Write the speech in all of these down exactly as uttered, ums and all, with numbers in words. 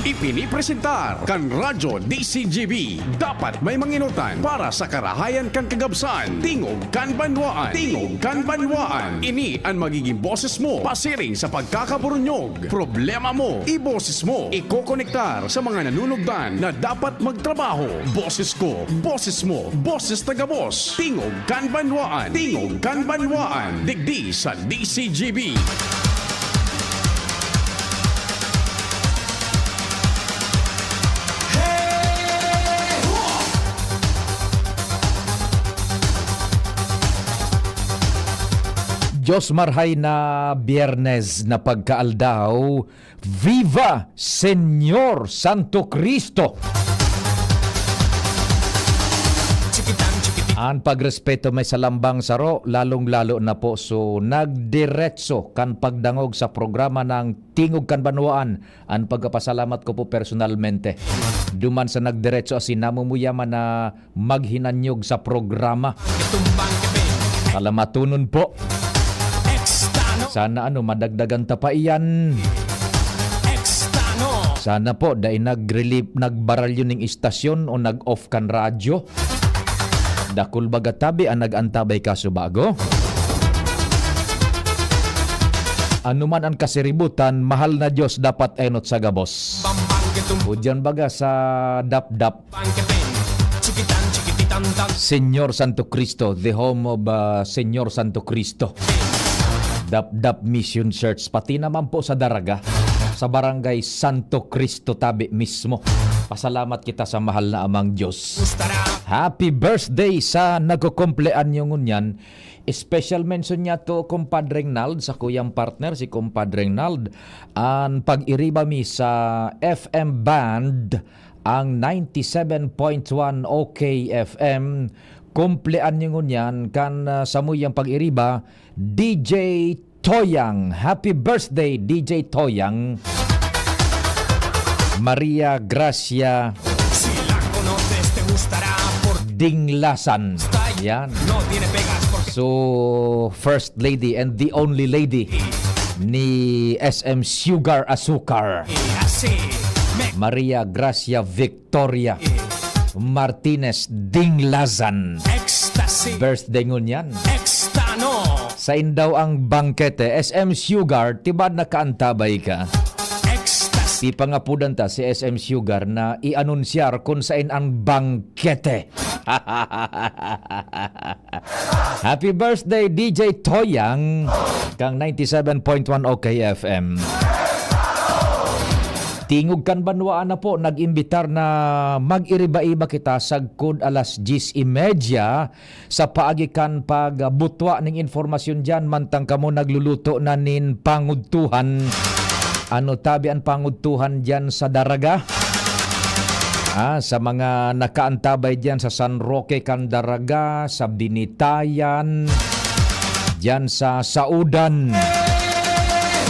Ipinipresentar kan Radyo D C G B. Dapat may manginutan para sa karahayan kan kagabsan. Tingog kan Banwaan. Tingog kan Banwaan. Ini an magiging boses mo pasiring sa pagkakaburunyog. Problema mo, iboses mo. Ikokonektar sa mga nanunugdan na dapat magtrabaho. Boses ko, boses mo, boses taga-boss. Tingog kan Banwaan. Tingog kan Banwaan. Digdi sa D C G B. Diyos marhay na Biyernes na pagkaaldaw, Viva Señor Santo Cristo! An pagrespeto may sa lambang saro, lalong-lalo na po so nagdiretso kan pagdangog sa programa ng Tingog kan Banwaan. An pagkapasalamat ko po personalmente. Duman sa nagdiretso asin namumuyaman na maghinanyog sa programa. Salamatonon po. Sana ano, madagdagan ta pa iyan. Sana po, dai nag-relief, nagbaralyo ning istasyon o nag-off kan radyo. Dakul baga tabi an nag-antabay kaso bago. Ano man ang kasiributan, mahal na Diyos dapat enot sa gabos. O diyan baga sa dapdap. Señor Santo Cristo, the home of, ah, Señor Santo Cristo. Dapdap Mission Church, pati naman po sa Daraga, sa Barangay Santo Cristo tabi mismo. Pasalamat kita sa mahal na Amang Diyos. Happy birthday sa nagkukumpleanyo ngunyan. Special mention niya to, Compadre Nald, sa kuyang partner, si Compadre Nald. An pag-iriba mi sa F M band, ang ninety-seven point one O K F M. Kumpleanyo ngunyan kan, ah, samuyang pag-iriba, D J Toyang. Happy birthday, D J Toyang. Maria Gracia Dinglasan. Yan. So, First Lady and the only lady ni S M Sugar Azúcar. Maria Gracia Victoria Martinez Dinglasan. Birthday ngunyan. Sa indaw ang bangkete, S M Sugar, tibad nakaantabay ka. Pipangapudan ta si S M Sugar na i-anunsyar kung sain ang bangkete. Happy birthday, D J Toyang, kang ninety-seven point one O K F M. Tingog kan Banwaan na po, nag-imbitar na mag-iriba-iba kita sagkod alas dyes y media sa paagi kan pagbutwa ning informasyon diyan, mantang kamo nagluluto na nin pangudtuhan. Ano tabi an pangudtuhan diyan sa Daraga? Ah, sa mga nakaantabay diyan sa San Roque kan Daraga, sa Binitayan, diyan sa Saudan.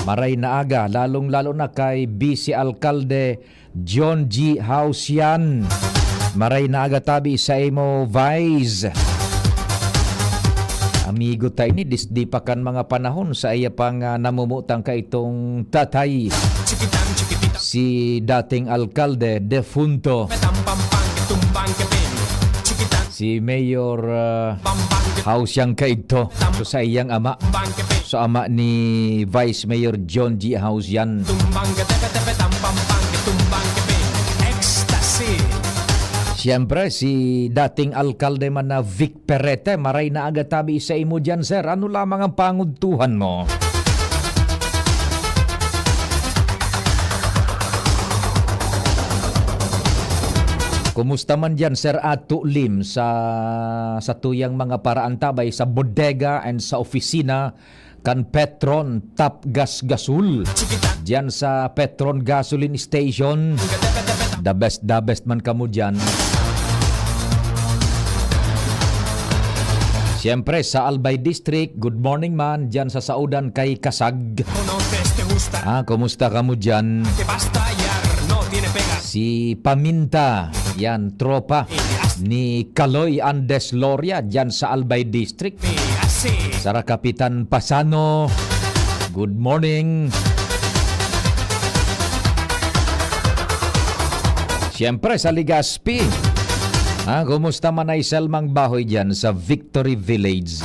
Maray na aga, lalong-lalo na kay Vice Alcalde John G Hausian. Maray na aga tabi sa imo, Vice. Amigo ta ini, disdi pa kan mga panahon sa iya pang, ah, namumutang kaitong tatay. Si dating alkalde, defunto. Si Mayor, ah, Hausian kaidto. So, sa iyang ama. So, ama ni Vice Mayor John G Hausian. Siyempre, si dating alkalde man na Vic Perete, maray na aga tabi sa imo diyan, sir. Ano lamang ang pangudtuhan mo? Kumusta man diyan, Sir Ato Lim, sa satuyang mga paraantabay sa bodega and sa opisina kan Petron Top Gas Gasol? Diyan sa Petron Gasoline Station, the best, the best man kamo diyan. Siyempre, sa Albay District, good morning man, diyan sa Saudan kay Kasag. Ah, kumusta kamo diyan? Si Paminta, yan, tropa ni Kaloy Andes Loria, diyan sa Albay District. Sara Kapitan Pasano, good morning. Siyempre, sa Legazpi. Ah, kumusta man ay Selmang Bahoy dyan sa Victory Village?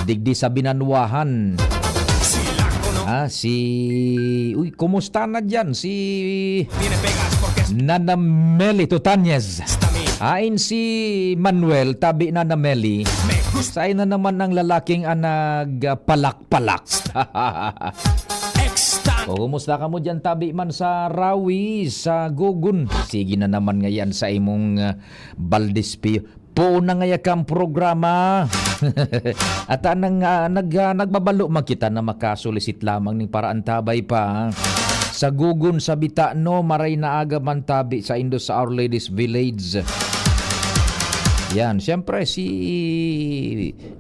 Digdi sa Binanwahan. Ah, si... Uy, kumusta na dyan si Nana Meli Tutanyez? Ain si Manuel, tabi Nana Meli. Sain na naman ang lalaking, ah, nagpalak-palak. O, kumusta ka mo dyan, tabi man sa Rawi, sa Gugun? Sige na naman ngayan sa imong, ah, Valdez Pio. Puo na ngaya kang programa. At anang, ah, nag, ah, nagbabalo man kita na makasulisit lamang ning paraantabay pa. Sa Gugun, sa Bitano, maray na aga man tabi sa Indo sa Our Lady's Village. Yan, siyempre si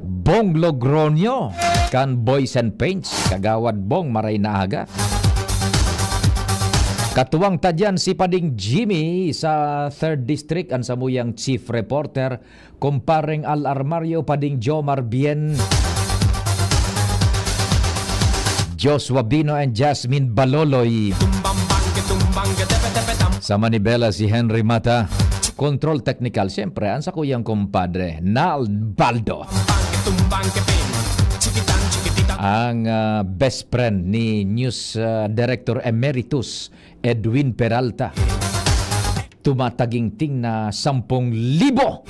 Bong Logronyo kan Boys and Paints, Kagawad Bong, maray na aga. Katuwang ta dyan si Pading Jimmy sa Third District, ang samuyang chief reporter, Kumpareng Al Armario, Pading Jomar Bien, Joshua Bino and Jasmine Baloloy. Sa manibela si Henry Mata. Control technical, siyempre, ang sakuyang kumpadre, Nald Baldo. Ang, ah, best friend ni News, ah, Director Emeritus Edwin Peralta. Tumataginting na sampung libo.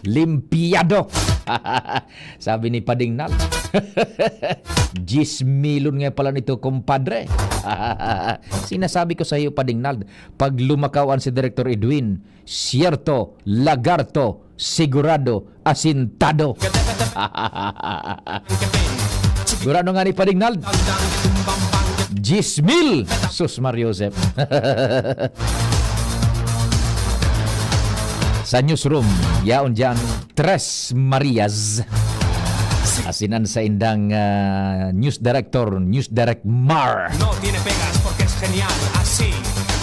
Limpyado. Sabi ni Pading Nald. Diyes milyon nga pala nito, kumpadre. Sinasabi ko sa iyo, Pading Nald, pag lumakaw an si Director Edwin, siyerto, lagarto, sigurado, asintado. Gurano nga ni Pading Nald? Diyes mil! Sus, Mario Joseph. Sa newsroom, yaon dyan, Tres Marias. Asin an saindang, ah, news director, News Direct Mar. No tiene pegas porque es genial, así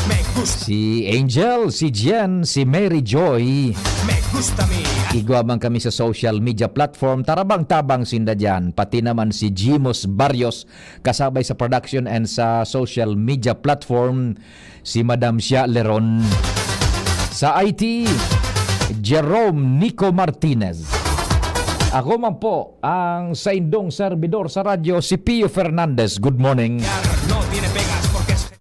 me gusta. Si Angel, si Jen, si Mary Joy. Me gusta mi. Igwa man kami sa social media platform, tarabang-tabang sinda dyan. Pati naman si Jimos Barrios, kasabay sa production and sa social media platform, si Madam Shia Leron. Sa I T, Jerome Nico Martinez. Ako man po, ang saindong serbidor sa radyo, si Pio Fernandez. Good morning. No tiene pegas porque es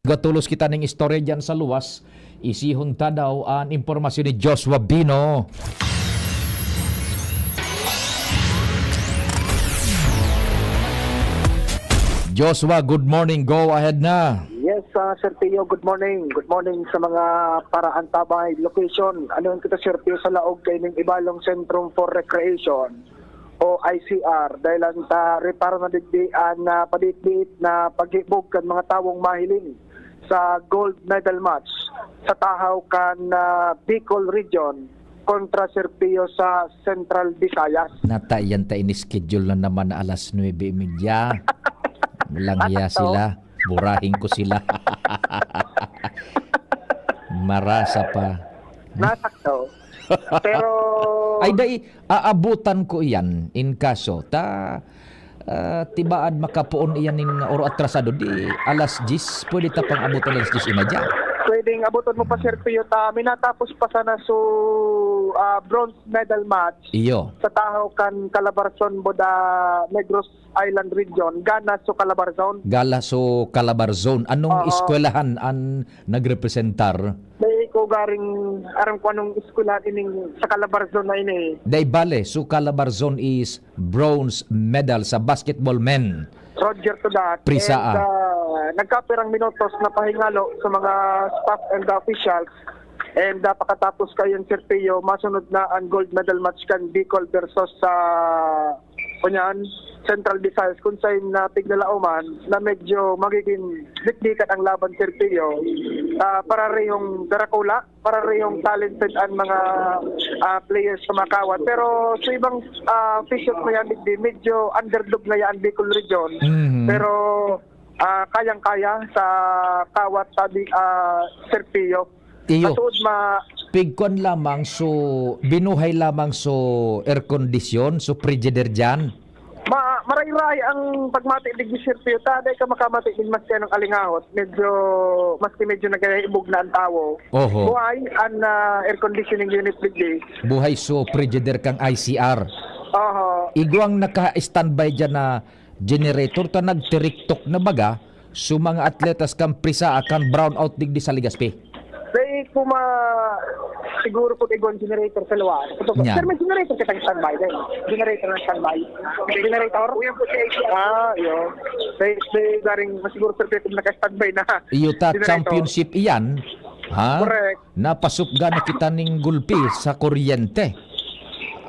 Gatulos kita ning istorya diyan sa luwas. Isihon ta daw an impormasyon ni Joshua Bino. Joshua, good morning. Go ahead na. Yes, ah, Sir Pio, good morning. Good morning sa mga paraantabay location. Ano kita, Sir Pio, sa laog kaining Ibalong Centrum for Recreation o I C R, dahil ang ta reparo na digdi an, ah, padiit-diit na paghibog kan mga tawong mahiling sa gold medal match sa tahaw kan, ah, Bicol Region kontra Sir Pio sa Central Visayas. Nata, yan ta ini-schedule na naman na alas nuebe y media. Langya sila. Burahin ko sila. Marasa pa. Nasakto. Pero ay, dai, aabutan ko iyan in kaso ta, ah, tibaad makapoon iyan nin oro atrasado, di alas diyes, pwede ta pang abutan alas diyes y media. Pwedeng abutan mo pa, Sir Pio, ta minatapos pa sana su, ah, bronze medal match Iyo. Sa tahaw kan Calabarzon, Boda, Negros Island Region, gana su Calabarzon. Gala su Calabarzon. Anong Oo. eskwelahan an nagrepresentar? Dai ko garing aram kung anong eskwelahan ining sa Calabarzon na ini. Dai bale, su Calabarzon is bronze medal sa basketball men. Roger to that. Prisa, And, ah. ah, nagkapirang minutos na pahingalo sa mga staff and officials. And, ah, pakatapos kayon, Sir Pio, masunod na ang gold medal match kan Bicol versus sa, kunyan, Central Visayas, kung saan na tiglalauman na medyo magiging dikdikan ang laban, Sir Pio. Ah, pararehong darakula, pararehong talented ang mga, ah, players sa mga kawat. Pero sa ibang, ah, officials na yan, digdi, medyo underdog na yan, Bicol Region. Mhm. Pero, ah, kayang-kaya sa kawat, sabi, ah, Sir Pio. Iyo. Matuod ma- Pigkuan lamang, so, binuhay lamang, so, air condition, so, frigidaire dyan. Ma-, Maray-ray ang pagmati digdi, Sir Pio, ta dai ka makamati nin maski anong alingahot. Medyo, maski medyo nagkakaibog na ang tawo. Oho. Buhay ang, ah, air conditioning unit digdi. Buhay, so, Frigidaire kang I C R. Oho. Igwang naka-standby dyan na generator ta nagtiriktok na baga, so mga atletas kan Prisa akan brown out digdi sa Legazpi. Dai ko ma-, siguro kung igwang generator sa luwa. Nya. Sir, may generator kitang standby, dai. Generator na standby. Generator? Ah, iyo. Dai, dai, garing, siguro, sir, kung naka-standby na Iyo ta, generator. Championship iyan, ha? Correct. Napasupga na kita ning gulpi sa kuryente.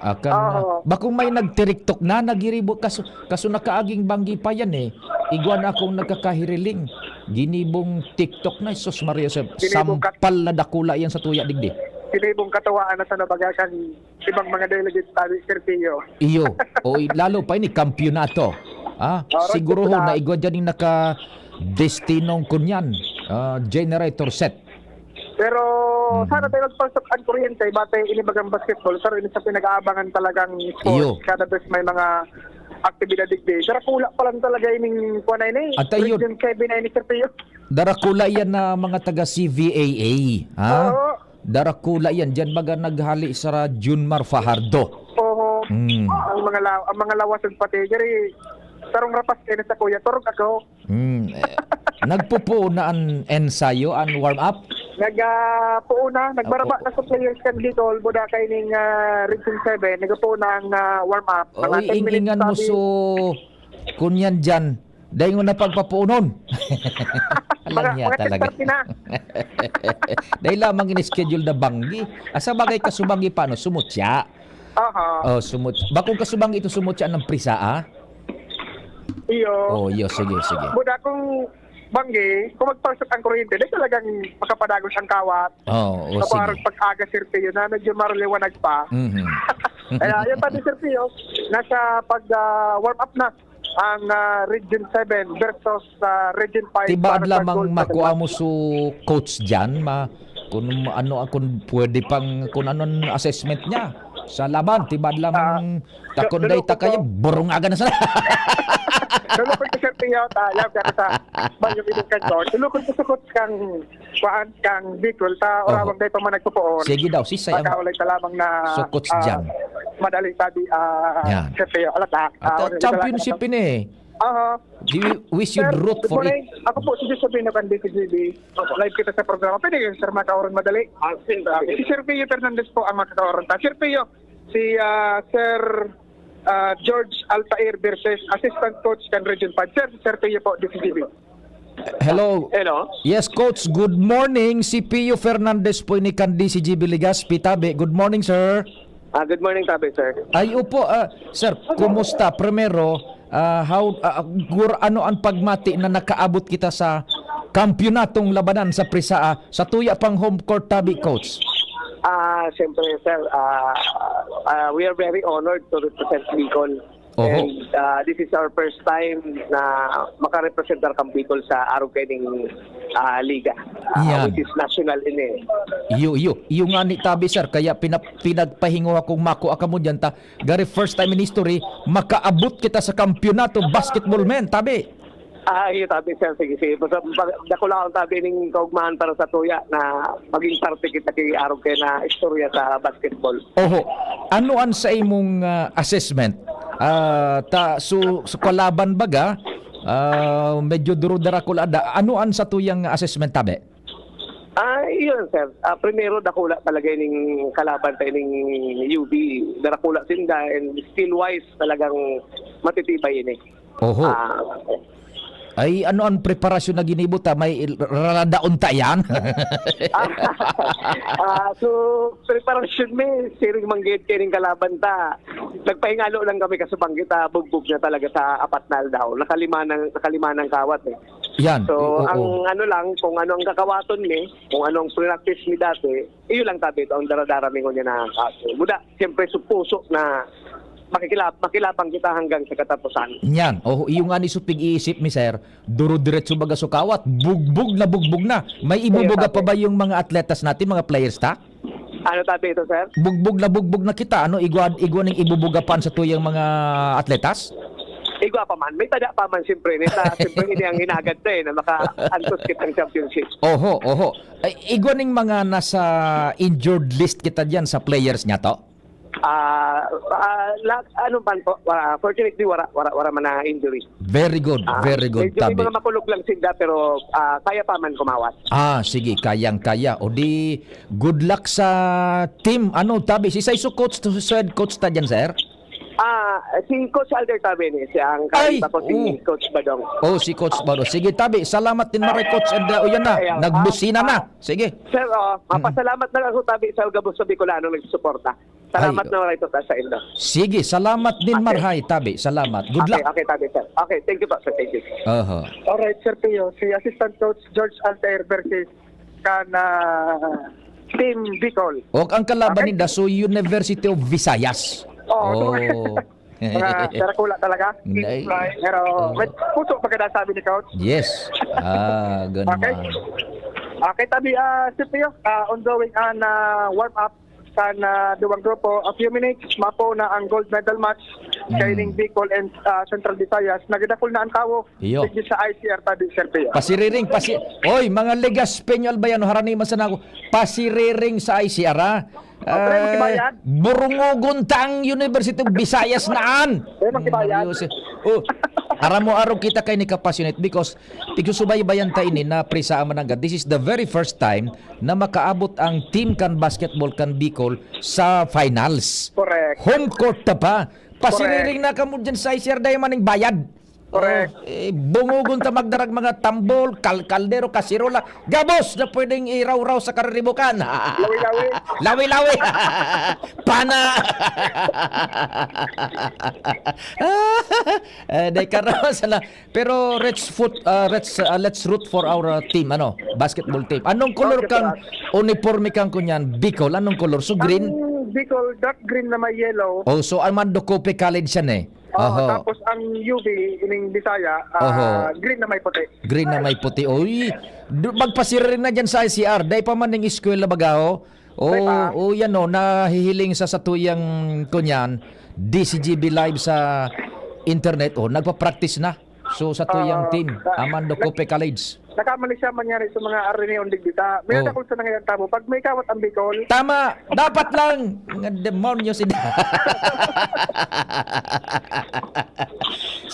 Akan, Oo. Bakong may nagtiriktok na, nagiribo, kaso, kaso nakaaging banggi pa yan eh. Igwa na akong nagkakahiriling. Ginibong TikTok na, sus Maria Joseph. Ginibong kat- Sampal na dakula yan sa tuya digdi. Ginibong katuwaan na sa nabaga kan ibang mga delegate, sabi, Sir Pio. Iyo. O, i-, lalo pa ini, kampiyonato. Ah, Oras siguro ho, na. Na igwa dyan yung naka-destinong kunyan. Ah, generator set. Pero Mhm. Sana tayo magpalsok ang kuryente, bate ini bagang basketball, pero ini sa pinag-aabangan talagang sports. Iyo. Kada bes may mga aktibidad digdi. Darakula pa lang talaga ining kuwan na ini. At ayun. Region seven na ini, Sir Pio. Darakula yan na mga taga C V A A, ha? Oo. Darakula yan. Diyan baga naghali sa Junmar Fajardo. Oo. Mm. Ang mga law-, ang mga lawas ng pati, diri, sarong rapas kayo na sa kuya, turog ako. Hmm, eh, nagpupuon na an ensayo, an warm up? Nag, ah, puon na, nagbaraba Opo. Na sa players kan Bicol, buda kay ning, ah, Region seven, nagpuon na ang, ah, warm up. Mga Oy, ten minutes ingingan mo sabi. So, kun yan dyan, dahil mo na pagpapuunon. Alam Mga, niya mga talaga. Ten thirty na. Dahil lamang in-schedule na banggi. Asa bagay ka subanggi paano? Sumutya? Aha. Oh, sumut-, bakong kasubanggi ito sumutya ng Prisa, ah? Iyo. Oh, iyo, sige, sige. Buda kung banggi, kung magpalsok ang kuryente, di talagang makapadagos ang kawat. Oh, oh, Kapaharap sige. Pag-aga, Sir Pio, na medyo maraliwanag pa. Mhm. Kaya yun pa din, Sir Pio, nasa pag, ah, warm up na ang, ah, Region seven versus, ah, Region five Tibaad para sa lamang gold makua medal. Mo su coach dyan, ma-, kung ano, kung pwede pang, kung anong assessment niya sa laban, tibaad lamang Ah, Takon Lu-, day ta lulukod kayo, ko. Burungagan na sana. Lulukod ko, Sir Pio, ta, love ka sa Bayo Bidong Kanton. Lulukod ko sa coach kang, kuan, kang Bicol, ta, Oho. Orawang day pa man nagpupuon. Sige daw, sisay ang Pagkaulay ka lamang na, So, coach ah, dyan. Madali sabi, ah, Yan. Sir Pio, alat, ah, At, ah, ah, wala, championship wala. Ini eh. Aha. Do you wish you'd Sir, root good for it? Morning. Ako po si Joseph Pino, kan D C G B. Live kita sa programa. Pwede kayo, sir, makakaoran madali? Ah, sir, Ah, si Sir Pio Fernandez po ang makakaoran ta. Sir Pio, si, ah, Sir, ah, George Altair versus assistant coach kan Region five. Sir, Sir Pio po, D C G B. Hello. Hello. Yes, coach. Good morning. Si Pio Fernandez po ini kan D C G B Legazpi, tabi. Good morning, sir. Ah, good morning, tabi, sir. Ay, opo, ah, sir, kumusta? Primero, ah, how, ah, gur-, ano ang pagmati na nakaabot kita sa kampyonatong labanan sa Prisa, ah, sa tuya pang home court, tabi, coach? Ah, siyempre, sir, ah, ah, we are very honored to represent Bicol. Oho. And, ah, this is our first time na makarepresentar kang Bicol sa arog kaining, ah, liga, ah, Yan. Which is national ini. Iyo, iyo. Iyo nga ni tabi, sir. Kaya pina-, pinagpahingo akong makua kamo dyan. Ta, gari first time in history, makaabot kita sa kampyonato, basketball men, tabi. Ah, iyo, tabi, sir. Sige, sige. Basta, pa-, dakula akong tabi ning kaugmahan para sa tuya na maging parte kita ki arog kay na istorya sa basketball. Oho. Ano an sa imong, ah, assessment? Ah, ta, so, so kalaban baga, ah, medyo duro darakula da. Ano an sa tuyang assessment, tabi? Ah, iyon, sir. Ah, primero, dakula talaga ining kalaban ta ining U B. Darakula sinda and skill-wise, talagang matitibay ini. Oho. Ah, Ay, ano ang preparasyon na ginibo ta? May il-, raradaon ta yan? Ah, so, preparasyon mi, siring manggid kaining kalaban ta. Nagpahingalo lang kami kasi bang kita, bugbog na talaga sa apat na aldaw. Nakalima ng, nakalima ng kawat eh. Yan. So, Oo. Ang ano lang, kung ano ang kakawaton mi, kung anong practice mi dati, iyo lang tabi, ang daradara mi ngunyan na kaso. Muda, siyempre, supuso na makikilab-, makilabang kita hanggang sa katapusan. Yan. Oh, iyo nga ni supig iisip mi, sir. Duro diretso baga sukawat. Bugbog na bugbog na. May Ayun, ibubuga pa tabi. Ba yung mga atletas natin, mga players ta? Ano tabi ito, sir? Bugbog na bugbog na kita. Ano, igwa, igwa ning ibubuga pa sa tuyang mga atletas? Igwa pa man, may tada pa man, siyempre. Nita, siyempre, ini ang hinagad na eh, na makaantos kitang championship. Oho, oho. Ay, igwa ning mga nasa injured list kita diyan sa players niya to? Ah, ah, la, ano man po, ah, fortunately, wala, wala, wala man na injury. Very good, Ah, very good, medyo may tabi. mga makulog lang sila, pero, ah, kaya pa man kumawas. Ah, sige, kayang-kaya. O di, good luck sa team. Ano, tabi, si Saiso coach, to, si head coach ta dyan, sir? Ah, si Coach Alder Tabi ni, siya ang Ay, kaisa ko, si oo. Coach Badong. Oh, si Coach Badong. Sige, tabi, salamat din maray, coach. And, uh, o yan na, Ay, ah, nagbusina ah, na. ah, Sige. Sir, oh, Mm. mapasalamat na lang ako, tabi, sa gabos sa Bicolano nagsusuporta. Salamat Ay. na lang ito sa indo. Sige, salamat din, Okay. marhay, tabi. Salamat. Good Okay, luck. okay, tabi, sir. Okay, thank you po, sir. Thank you. Oho. Alright, Sir Pio. Si Assistant Coach George Altair versus kan, ah, Team Bicol. O, ang kalaban Okay? ninda, so University of Visayas. Oo. Oh. Mga darakula talaga. Nay. Pero, Oh. may puso pagkada sabi ni Coach. Yes. Ah, ganun Okay. man. Okay, tabi, ah, Sir Pio, ah, ongoing ang, ah, warm up sa na duwang grupo. A few minutes, mapo na ang gold medal match Mm. kaining Bicol and, ah, Central Visayas. Nagdakul na ang tawo. Iyo. Digdi sa I C R tabi, Sir Pio. Pasiriring, pasi-, oy, mga Liga Espanol ba yan? Harani man sana ako. Pasiriring sa I C R, ha? Oh, pre, makibayad. Eh, burungogon ta ang University of Visayas naan. Pre, makibayad. Seryoso. Oh, aram mo, arog kita kay ni kapassionate because tigsusubaybayan ta ini na Prisa Amananga. This is the very first time na makaabot ang team kan basketball kan Bicol sa finals. Correct. Home court ta pa. Pasiriring Correct. na kamo dyan sa I C R, dahil maning bayad. Correct. Oh, eh, bungogon ta magdarag mga tambol, kal-, kaldero, kasirola. Gabos na pwedeng irawraw sa kariribukan. Lawi-lawi. Lawi-lawi. Pana. Eh, di ka raw sana. Pero let's foot, ah, let's, ah, let's root for our, ah, team, ano, basketball team. Anong color Okay, kang sir. uniforme kang kunyan? Bicol, anong color? So green? Ang Bicol, dark green na may yellow. Oh, so Armando Cope College yan eh. Oo, Oho. tapos ang U B, ining Bisaya, ah, Oho. green na may puti. Green na may puti. Uy, du-, magpasira rin na dyan sa I C R. Dai pa man ning eskwela baga, oh. Oh, Dai pa. oh, yan, oh, nahihiling sa satuyang kunyan, D C G B live sa internet, oh, nagpa-practice na. So, satuyang Ah, team, sa Amando Cope College. Nakamali siya mangyari sa mga arinion digdi ta. May Oh. nadakul sa nangyayari tamo. Pag may kawat ang Bicol. Tama! Dapat lang! Nga demonyo si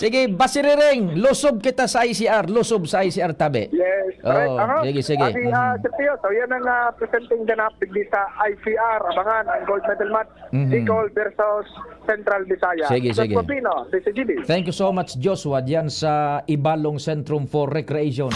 Sige, Basiriring, lusob kita sa I C R, lusob sa I C R tabi. Yes, correct. Oo, Aha. sige, sige. Ah, si, ah, Mhm. Sir Pio, so yan ang, ah, presenting ganap digdi sa I C R. Abangan ang gold medal match, Mhm. Bicol versus Central Visayas. Sige, George sige. Papino, D C G B. Thank you so much, Joshua, diyan sa Ibalong Centrum for Recreation.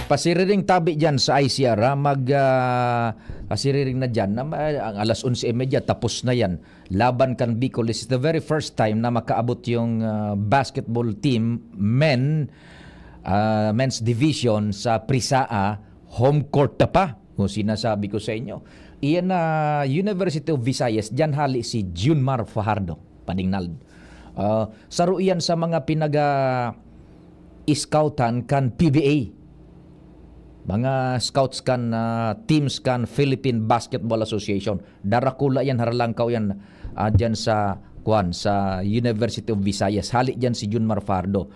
Pasiriring tabi diyan sa I C R, ha? Mag, ah, pasiriring na diyan. Na, ma-, ang alas onse y media, tapos na yan. Laban kan Bicol. This is the very first time na makaabot yung, ah, basketball team, men, ah, men's division sa Prisaa, home court na pa. Kung sinasabi ko sa inyo. Iyan na University of Visayas, diyan hali si Junmar Fajardo, Padingnald. Ah, saro iyan sa mga pinaga-scoutan kan P B A. Mga scouts kan, ah, teams kan Philippine Basketball Association. Darakula yan, haralangkaw yan, ah, dyan sa, kwan, sa University of Visayas. Hali dyan si Junmar Fajardo.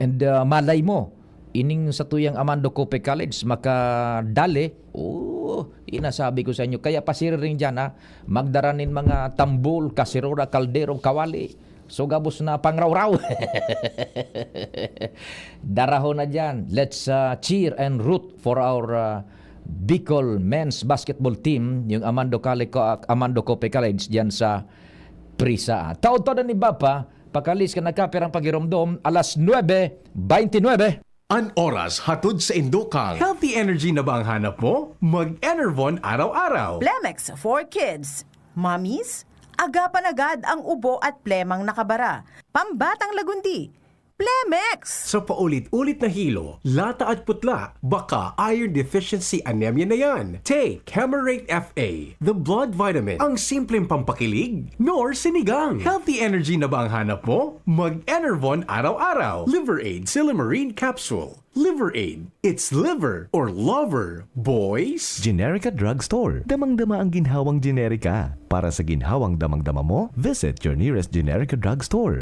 And, ah, malay mo, ining satuyang Amando Cope College, makadali. Oo, inasabi ko sa inyo. Kaya pasiriring dyan, ha? Magdara nin mga tambol, kaserola, kaldero, kawali. So, gabos na pangrawraw. Darahon na dyan. Let's, uh, cheer and root for our, uh, Bicol men's basketball team, yung Amando Cali-, Amando Cope College dyan sa Prisa. Taod-taod na ni Bapa, pakalis ka nagkapirang pagiromdom, alas nuebe beintinuebe. An oras hatod sa Indokang. Healthy energy na ba ang hanap mo? Mag-Enervon araw-araw. Plemex for kids. Mommies, agapan agad ang ubo at plemang nakabara. Pambatang lagundi. Plemex! Sa paulit-ulit na hilo, lata at putla, baka iron deficiency anemia na yan. Take Camerate F A, the blood vitamin. Ang simpleng pampakilig, Knorr Sinigang. Healthy energy na ba ang hanap mo? Mag-Enervon araw-araw. Liver Aid Silymarin Capsule. Liver Aid. It's liver or lover, boys. Generica Drugstore. Damang-dama ang ginhawang Generica. Para sa ginhawang damang-dama mo, visit your nearest Generica Drugstore.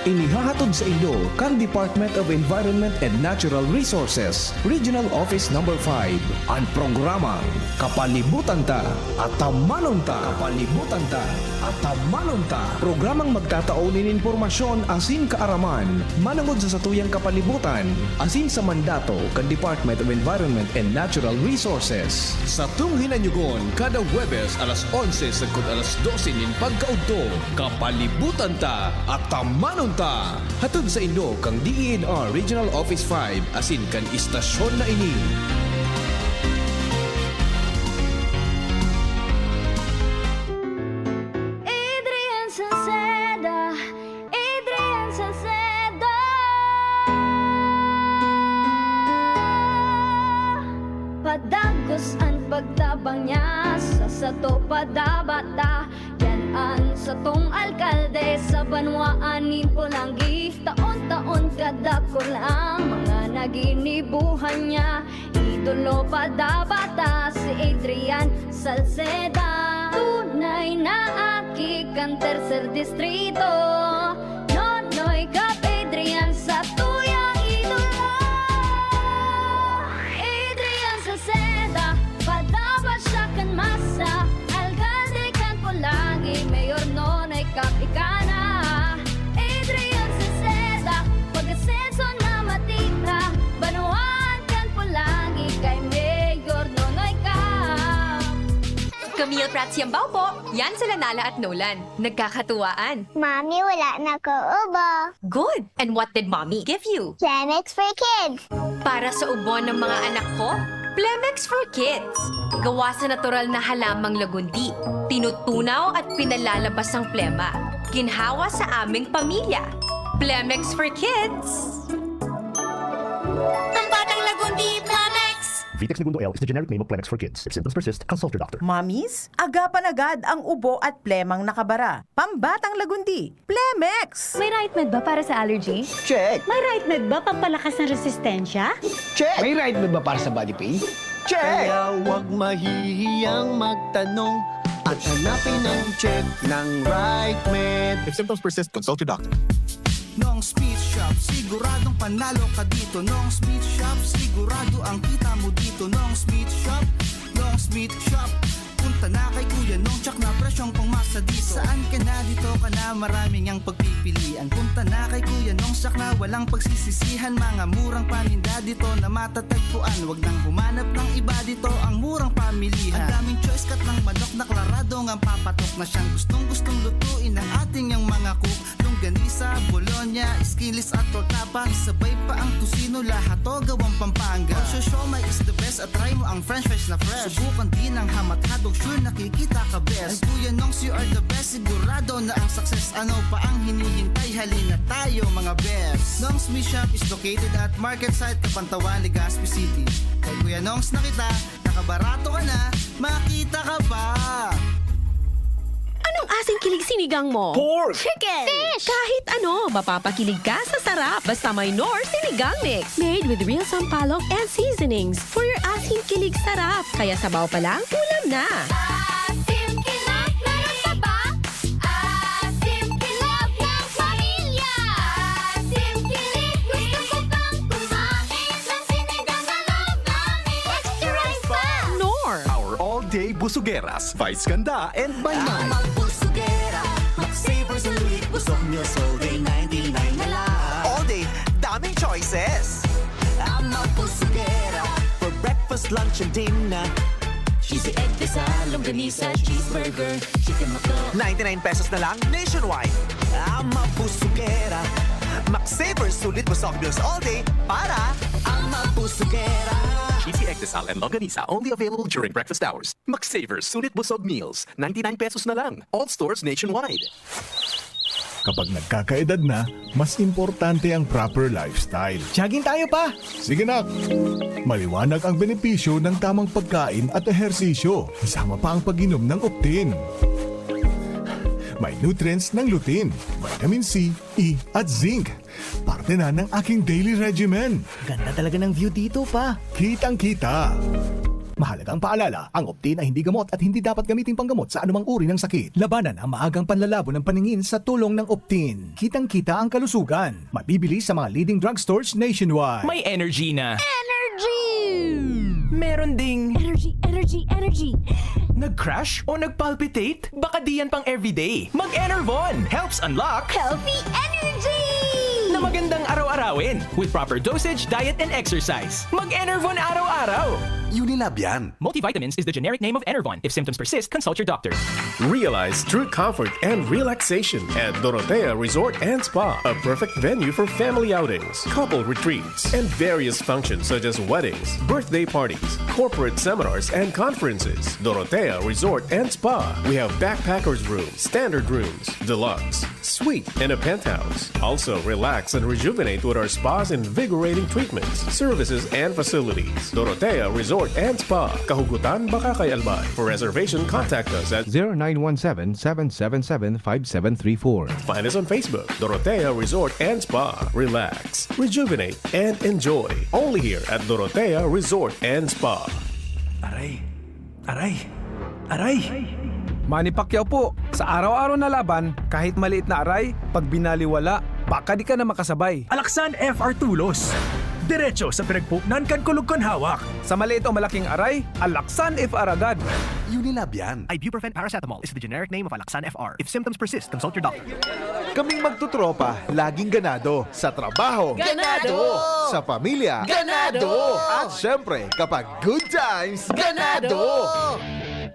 Inihahatod saindo kan Department of Environment and Natural Resources, Regional Office Number five, an programang Kapalibutan Ta, Atamanon Ta. Kapalibutan Ta, Atamanon Ta. Programang magtatao nin impormasyon asin kaaraman manongod sa satuyang kapalibutan asin sa mandato kan Department of Environment and Natural Resources. Satong hinanyugon kada Huwebes alas onse sagkod alas dose nin pagkaudto. Kapalibutan Ta, Atamanon Ta. Hatod saindo kan D E N R Regional Office five asin kan istasyon na ini. Adrian Salceda, Adrian Salceda. Padagos an pagtabang niya sa sato padabata. Yan an satong alkalde sa banwaan nin Polangui. Taon-taon kadakul ang mga naginibuhan niya. Idolo padabata si Adrian Salceda. Tunay na aki kan Tercer Distrito. Nonoy Cap Adrian sa tuyang idolo. Adrian Salceda, padaba siya kan masa. Alkalde kan Polangui, Mayor Nonoy Cap ika na. Adrian Salceda, pag-asenso na matira. Banwaan kan Polangui kay Mayor Nonoy Cap. Camille Prats Yambao po. Yan sila Nala at Nolan. Nagkakatuwaan. Mami, wala na ko ubo. Good! And what did Mommy give you? Planex for Kids. Para sa ubo ng mga anak ko, Plemex for Kids. Gawa sa natural na halamang lagundi. Tinutunaw at pinalalabas ang plema. Ginhawa sa aming pamilya. Plemex for Kids. Ang batang lagundi, Plemex! Vitex Negundo L is the generic name of Plemex for Kids. If symptoms persist, consult your doctor. Mommies, agapan agad ang ubo at plemang nakabara. Pambatang lagundi, Plemex! May Right Med ba para sa allergy? Check! May Right Med ba pampalakas ng resistensya? Check! May Right Med ba para sa body pain? Check! Kaya huwag mahihiyang magtanong at hanapin ang check ng Right Med. If symptoms persist, consult your doctor. Nong Smith Shop, siguradong panalo ka dito. Nong Smith Shop, sigurado ang kita mo dito. Nong Smith Shop, Nong Smith Shop. Punta na kay Kuya Nong, tsak na presyong pangmasa dito. Saan ka na, dito ka na, maraming ang pagpipilian. Punta na kay Kuya Nong, tsak na walang pagsisisihan. Mga murang paninda dito na matatagpuan. Wag nang humanap ng iba, dito ang murang pamilihan. Ang daming choice, cut ng manok na klaradong ang papatok na siyang gustong-gustong lutuin ng ating yang mga cook. Longganisa, bologna, skinless at tortapa. Isabay pa ang tocino, lahat to gawang Pampanga. Osyo siomai is the best at try mo ang french fries na fresh. Subukan din ang ham at hotdog, sure nakikita ka best. And Kuya Nongs, you are the best, sigurado na ang success. Ano pa ang hinihintay? Halina tayo, mga best. Nongs Meat Shop is located at Market Site, Kapantawan, Legazpi City. Kay Kuya Nongs na kita, nakabarato ka na, makita ka pa! Anong asing kilig sinigang mo? Pork! Chicken! Fish! Kahit ano, mapapakilig ka sa sarap. Basta may Knorr Sinigang Mix. Made with real sampalok and seasonings for your asim kilig sarap. Kaya sabaw pa lang, ulam na! Asim kilig, meron pa ba? Asim kilig ng pamilya! Asim kilig, gusto ko pang kumain ng sinigang na love namin. Extra rice pa! Knorr! Our all-day busugeras, Vice Ganda and Maymay. Ang mga busugera, magsavor sulit, busog meals all day, ninety-nine na lang. All day, daming choices. Ang mga busugera, for breakfast, lunch, and dinner. Cheesy egg, desa, longganisa, cheeseburger, chicken McDo. Ninety-nine pesos na lang nationwide. Ang mga busugera, magsavor sulit, busog meals all day para ang mga busugera. Cheesy egg, desa, and longganisa, only available during breakfast hours. Magsavor sulit, busog meals, ninety-nine pesos na lang. All stores nationwide. Kapag nagkakaedad na, mas importante ang proper lifestyle. Jogging tayo, Pa! Sige, nak! Maliwanag ang benepisyo ng tamang pagkain at ehersisyo, kasama pa ang pag-inom ng Optin. May nutrients ng lutein, vitamin C, E, at zinc. Parte na ng aking daily regimen. Ganda talaga ng view dito, Pa. Kitang-kita. Mahalagang paalala, ang Optin ay hindi gamot at hindi dapat gamitin panggamot sa anumang uri ng sakit. Labanan ang maagang panlalabo ng paningin sa tulong ng Optin. Kitang-kita ang kalusugan. Mabibili sa mga leading drugstores nationwide. May energy na. Energy! Meron ding Energy, energy, energy! Nag-crash o nag-palpitate? Baka di yan pang everyday. Mag-Enervon helps unlock Healthy energy! Na magandang araw-arawin with proper dosage, diet, and exercise. Mag-Enervon araw-araw! Unilab yan. Multivitamins is the generic name of Enervon. If symptoms persist, consult your doctor. Realize true comfort and relaxation at Dorotea Resort and Spa, a perfect venue for family outings, couple retreats, and various functions such as weddings, birthday parties, corporate seminars, and conferences. Dorotea Resort and Spa. We have backpackers room, standard rooms, deluxe, suite, and a penthouse. Also, relax and rejuvenate with our spa's invigorating treatments, services, and facilities. Dorotea Resort and Spa, Kahugutan, Bacacay, Albay. For reservation, contact us at zero nine one seven, seven seven seven, five seven three four. Find us on Facebook, Dorotea Resort and Spa. Relax, rejuvenate, and enjoy. Only here at Dorotea Resort and Spa. Aray! Aray! Aray! Manny Pacquiao po, sa araw-araw na laban, kahit maliit na aray, pag binaliwala, baka di ka na makasabay. Alaksan F R Tulos. Diretso sa pinagpuknan kan kulog kan hawak. Sa maliit o malaking aray, Alaksan F R agad. Unilab yan. Ibuprofen paracetamol is the generic name of Alaksan F R. If symptoms persist, consult your doctor. Kaming magtotropa, laging ganado. Sa trabaho, Ganado! Sa pamilya, Ganado! At syempre, kapag good times, Ganado!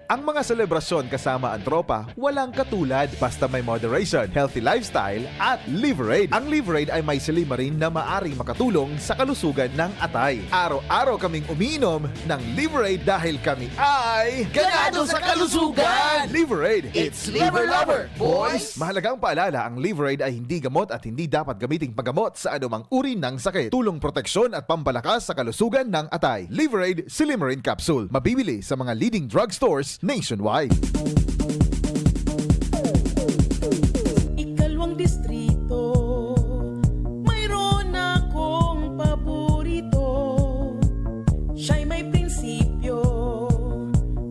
Ang mga selebrasyon kasama ang tropa, walang katulad. Basta may moderation, healthy lifestyle, at Liverade. Ang Liverade ay may silymarin na maaring makatulong sa kalusugan ng atay. Araw-araw kaming umiinom ng Liverade dahil kami ay Ganado sa kalusugan! Liverade, it's Liver Lover, boys! Mahalagang paalala, ang Liverade ay hindi gamot at hindi dapat gamiting panggamot sa anumang uri ng sakit. Tulong proteksyon at pampalakas sa kalusugan ng atay. Liverade Silymarin Capsule. Mabibili sa mga leading drugstores nationwide. Ikalawang distrito, mayroon akong paborito. Siya'y may prinsipyo,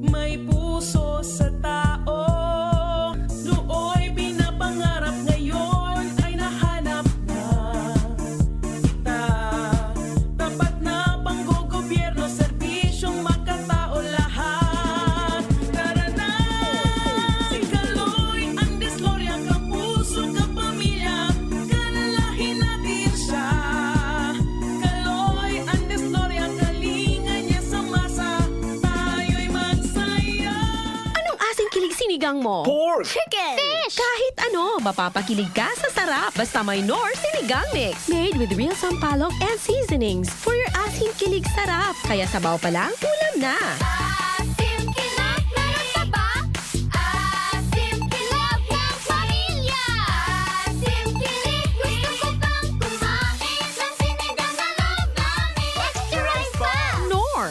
may puso sa tao. Nooy pinapangarap, ngayon ay nahanap na. Kita, tapat na panggogobyerno, serbisyong makatao lahat. Tara na! Si Kaloy ang diskorya, kapuso, kapamilya, kalalahi natin siya. Kaloy ang diskorya, kalinga niya sa masa, tayo'y magsaya. Anong asing kilig sinigang mo? Pork! Chicken! Fish! Kahit ano, mapapakilig ka sa sarap. Basta may Knorr Sinigang Mix. Made with real sampalok and seasonings. For your asing kilig sarap. Kaya sabaw pa lang, ulam na. Asim kilig, meron ka ba? Asim kilig ng pamilya. Asim kilig, gusto ko pang kumain ng sinigang na love namin. Extra rice pa! Knorr!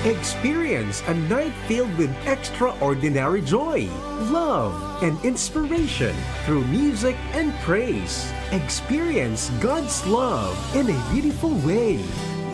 Experience a night filled with extraordinary joy, love, and inspiration through music and praise. Experience God's love in a beautiful way.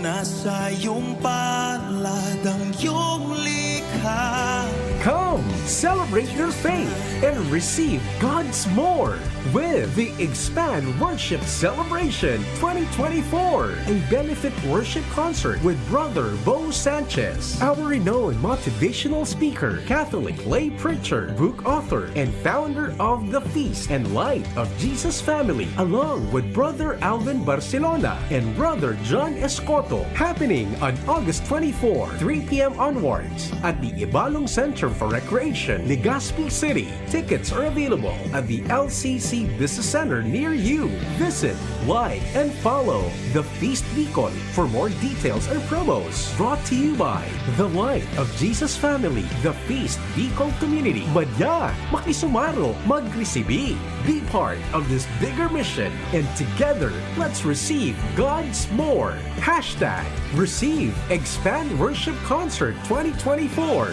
Nasa iyong palad ang iyong likha. Come, celebrate your faith and receive God's more with the Expand Worship Celebration twenty twenty-four, a benefit worship concert with Brother Bo Sanchez, our renowned motivational speaker, Catholic lay preacher, book author, and founder of The Feast and Light of Jesus Family, along with Brother Alvin Barcelona and Brother John Escoto, happening on August twenty-four, three p m onwards at the Ibalong Central for recreation, Legazpi City. Tickets are available at the L C C Business Center near you. Visit, like, and follow The Feast Bicol for more details and promos. Brought to you by The Light of Jesus Family, The Feast Bicol Community. Madya, makisumaro, magresibi. Be part of this bigger mission, and together, let's receive God's more. Hashtag Receive Expand Worship Concert twenty twenty-four.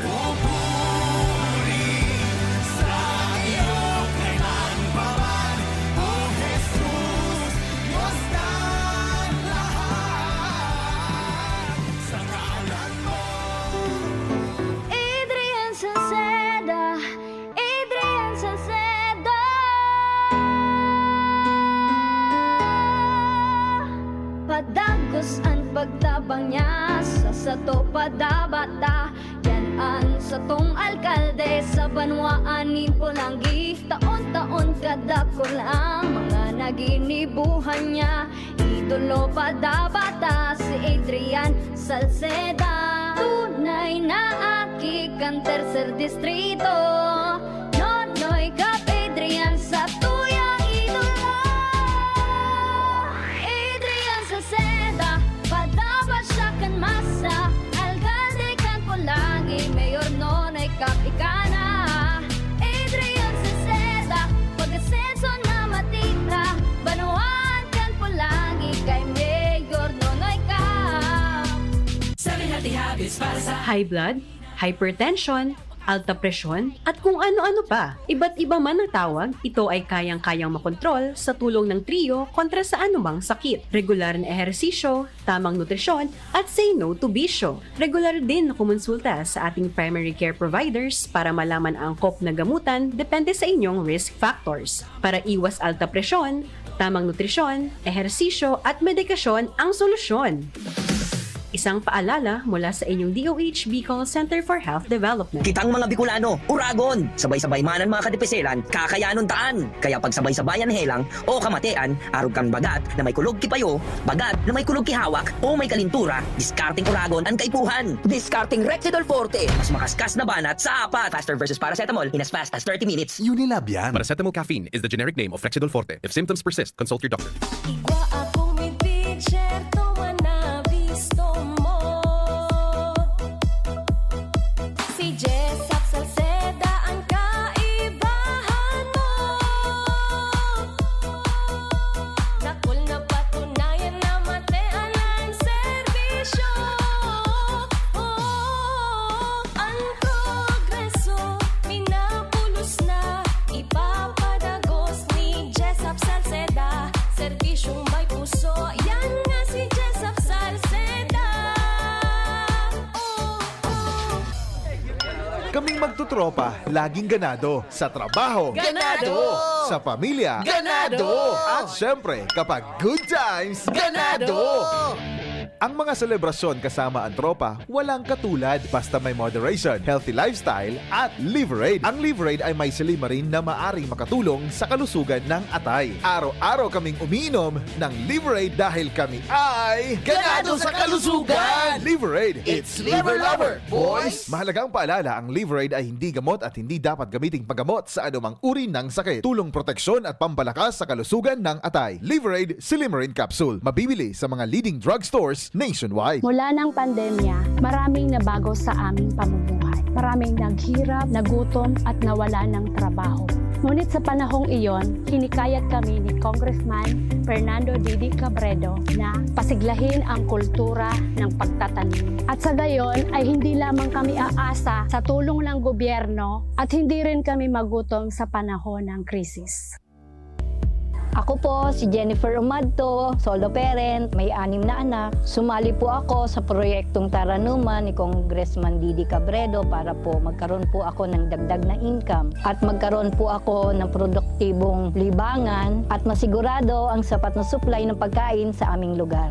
Adrian Salceda, Adrian Salceda. Padagos an pagtabang niya sa sato padabata. Yan an satong alkalde sa banwaan nin Polangui. Taon-taon kadakul ang mga naginibuhan niya. Idolo padabata si Adrian Salceda. Tunay na aki kan tercer distrito. Nonoy Kap Adrian sa tuyang idolo. Adrian Salceda, padapat siya kan masa. Alkalde kan Polangui, Mayor Nonoy Kap ika na. Adrian Salceda, pag-asenso na matita. Banwaan kan Polangui kay Mayor Nonoy Kap. Seven healthy habits para sa High blood, hypertension, alta presyon, at kung ano-ano pa. Iba't iba man ang tawag, ito ay kayang-kayang makontrol sa tulong ng Trio kontra sa anumang sakit. Regular na ehersisyo, tamang nutrisyon, at say no to bisyo. Regular din na kumonsulta sa ating primary care providers para malaman ang angkop na gamutan depende sa inyong risk factors. Para iwas alta presyon, tamang nutrisyon, ehersisyo, at medikasyon ang solusyon. Isang paalala mula sa inyong D O H Bicol Center for Health Development. Kitang mga Bicolano, Uragon! Sabay-sabay man an mga kadipiselan, kakayanon taan! Kaya pagsabay-sabayan helang o kamatean, arog kan bagat na may kulog ki payo, bagat na may kulog ki hawak, o may kalintura, diskarteng Uragon an kaipuhan! Diskarteng Rexidol Forte, mas makaskas na banat sa apat! Faster versus paracetamol in as fast as thirty minutes! Unilab yan! Paracetamol caffeine is the generic name of Rexidol Forte. If symptoms persist, consult your doctor. Igwa akong midbid, syerto man nabisto mo. Si Jessop Salceda ang kaibahan mo. Dakul na patunayan na matean ang serbisyo. Oh, ang progreso, minapulos na, ipapadagos ni Jessop Salceda. Serbisyong may puso, yan nga si Jessop Salceda. Oh, oh. Kaming magtotropa, laging ganado. Sa trabaho, Ganado! Sa pamilya, Ganado! At syempre, kapag good times, Ganado! Ang mga selebrasyon kasama ang tropa, walang katulad basta may moderation, healthy lifestyle, at Liverade. Ang Liverade ay may silymarin na maaring makatulong sa kalusugan ng atay. Araw-araw kaming umiinom ng Liverade dahil kami ay ganado sa kalusugan! Liverade, it's Liver Lover, boys! Mahalagang paalala, ang Liverade ay hindi gamot at hindi dapat gamiting paggamot sa anumang uri ng sakit. Tulong, proteksyon at pampalakas sa kalusugan ng atay. Liverade Silymarin Capsule. Mabibili sa mga leading drugstores nationwide. Mula ng pandemya, maraming nabago sa aming pamumuhay. Maraming naghirap, nagutom, at nawala ng trabaho. Ngunit sa panahong iyon, hinikayat kami ni Congressman Fernando Didi Cabredo na pasiglahin ang kultura ng pagtatanim. At sa gayon ay hindi lamang kami aasa sa tulong ng gobyerno at hindi rin kami magutom sa panahon ng krisis. Ako po si Jennifer Umadto, solo parent, may anim na anak. Sumali po ako sa proyektong Taranuman ni Congressman Didi Cabredo para po magkaroon po ako ng dagdag na income at magkaroon po ako ng produktibong libangan at masigurado ang sapat na supply ng pagkain sa aming lugar.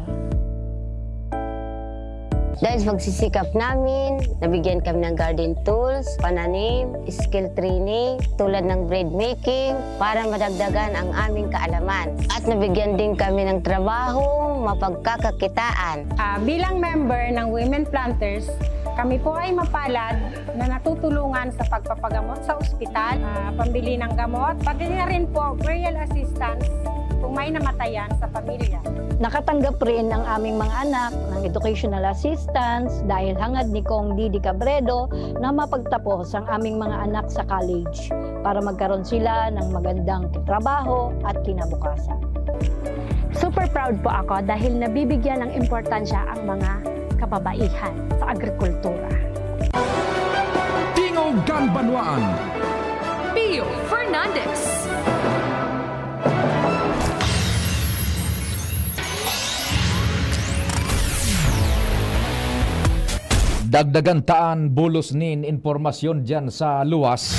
Dahil sa pagsisikap namin, nabigyan kami ng garden tools, pananim, skill training, tulad ng bread making, para madagdagan ang aming kaalaman. At nabigyan din kami ng trabaho, mapagkakakitaan. Ah, bilang member ng Women Planters, Kami po ay mapalad na natutulungan sa pagpapagamot sa ospital, ah, pambili ng gamot, pati na rin po burial assistance kung may namatayan sa pamilya. Nakatanggap rin ang aming mga anak ng educational assistance dahil hangad ni Cong Didi Cabredo na mapagtapos ang aming mga anak sa college para magkaroon sila ng magandang trabaho at kinabukasan. Super proud po ako dahil nabibigyan ng importansya ang mga kababaihan sa agrikultura. Tingog kan Banwaan. Pio Fernandez. Dagdagan taan bulos nin impormasyon diyan sa luwas.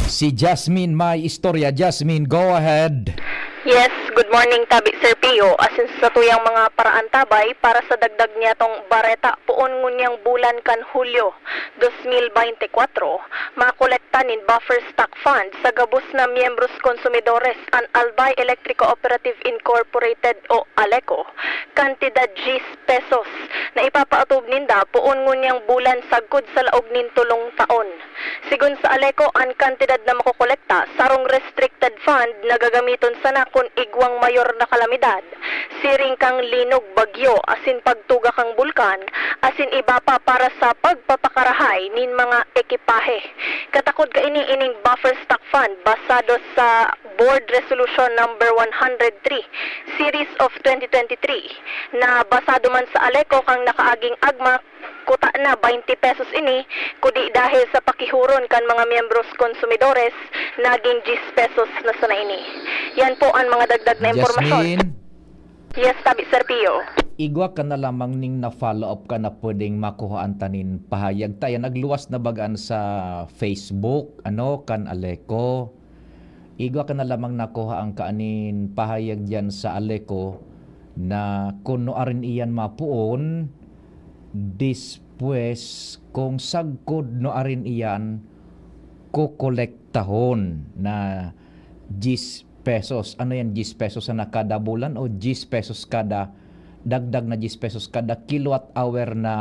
Si Jasmine may istorya. Jasmine, go ahead. Yes, good morning, Tabi Sir Pio. Asin sa tuyang mga paraantabay para sa dagdag niya tong bareta, poon ngunyang bulan kan Hulyo dos mil baynte kwatro, makolekta nin buffer stock fund sa gabos na miyembros konsumidores an Albay Electric Cooperative Incorporated o ALECO, kantidad diyes pesos na ipapaotob ninda poon ngunyang bulan sagkod sa laog nin tolong taon. Sigon sa ALECO, an kantidad na makokolekta sarong restricted fund na gagamiton sana kun igwang mayor na kalamidad, siring kan linog, bagyo, asin pagtuga kan bulkan, asin iba pa para sa pagpapakarahay nin mga ekipahe. Katakod kaini, ining buffer stock fund basado sa Board Resolution Number one hundred three, Series of twenty twenty-three, na basado man sa ALECO kan nakaaging agma, kuta na baynte pesos ini, kudi dahil sa pakihuron kan mga miyembros konsumidores, naging diyes pesos na sana ini. Yan po ang mga dagdag na impormasyon. Jasmine, Yes, Tabi Sir Pio. igwa ka na lamang ning na-follow up ka na pwedeng makuhaan ta nin pahayag ta. Yan, nagluwas na bagaan sa Facebook, ano, kan ALECO. Igwa ka na lamang nakuha ang kaanin pahayag diyan sa ALECO na kun nuarin iyan mapoon, despues kung sagkod nuarin iyan kokolektahon na diyes pesos. Ano yan, diyes pesos na kada bulan o diyes pesos kada, dagdag na diyes pesos kada kilowatt hour na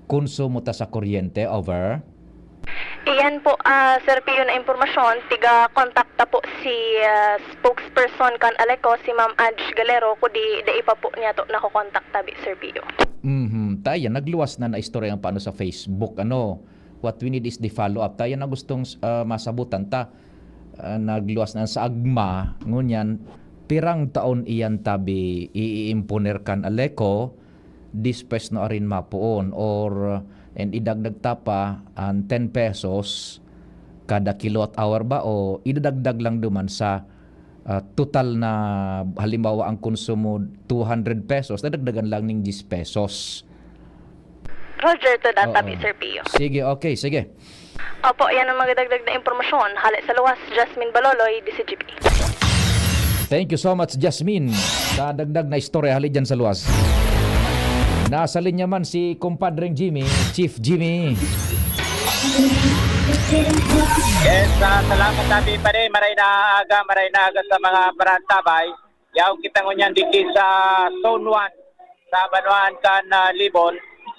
konsumo ta sa kuryente? Over. Iyan po, ah, Sir Pio, na impormasyon, tiga-kontakta po si, ah, spokesperson kan ALECO, si Ma'am Ange Galero, kudi dai pa po niya to nakokontak, Tabi Sir Pio. Mhm. Tayan, nagluwas na na istorya ang paano sa Facebook, ano. What we need is the follow-up. Tayan na gustong, ah, masabutan ta. Ah, nagluwas na sa agma, ngunyan, pirang taon iyan tabi iiimponer kan ALECO, diyes pesos nuarin mapoon, or, and idagdag ta pa an ten pesos kada kilowatt hour ba, o idadagdag lang duman sa, ah, total na, halimbawa, ang konsumo two hundred pesos, dadagdagan lang ning diyes pesos. Roger to that, Oo. Tabi Sir Pio. Sige, okay, sige. Opo, yan ang mga dagdag na impormasyon. Hale sa luwas, Jasmine Baloloy, D C G P. Thank you so much, Jasmine, sa dagdag na istorya hali dyan sa luwas. Nasa linya man si Kumpadreng Jimmy, Chief Jimmy. Yes, ah, salamat, Tabi Pare. Maray na aga, maray na aga sa mga parantabay. Yaw kita ngunyan digdi sa Zone one sa Banwaan kan, ah, Libon.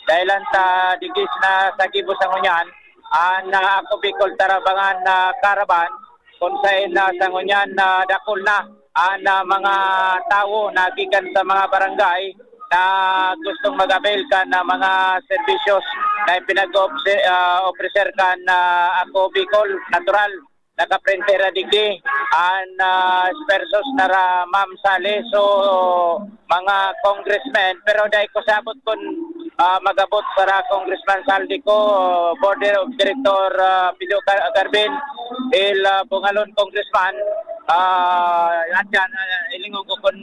Dahilan ta digdi na sa gibos sa ngunyan, an, ah, Ako Bicol Tarabangan, ah, Caravan, kung sain na sa ngunyan na dakul na an, ah, mga tawo na gikan sa mga barangay na gustong mag-avail kan, ah, mga serbisyos na ipinag-offer kan, ah, Ako Bicol Natural. Nakaprintera digdi an, ah, versus na ra Ma'am Sally. So, mga congressmen, pero dai ko sabot kun, ah, mag-abot para Congressman Saldico, Board of Director, ah, Pido Gar-, Garbin, Il, ah, Bungalon Congressman, ah, at yan, ah, ilingon ko kun,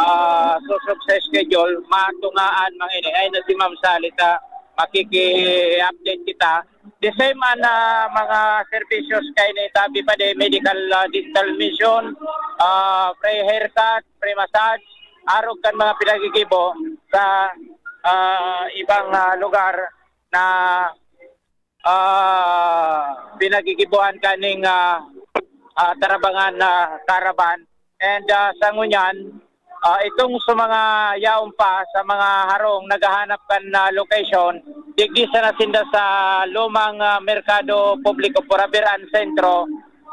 ah, susog sa schedule, matungaan mga ini. Ay na si Ma'am Sally ta, makiki-update kita. The same an, ah, mga servisyos kay ni Tabi Pare, medical, ah, dental mission, ah, free haircut, free massage, arog kan mga pinagigibo sa, ah, ibang, ah, lugar na, ah, pinagigibuhan kaning, ah, ah, Tarabangan, ah, Caravan. And, ah, sa ngunyan, Ah, itong sa mga yaon pa, sa mga harong naghahanap kan, ah, location, digdi sana sinda sa lumang, ah, Merkado Publiko, Purabir an Sentro,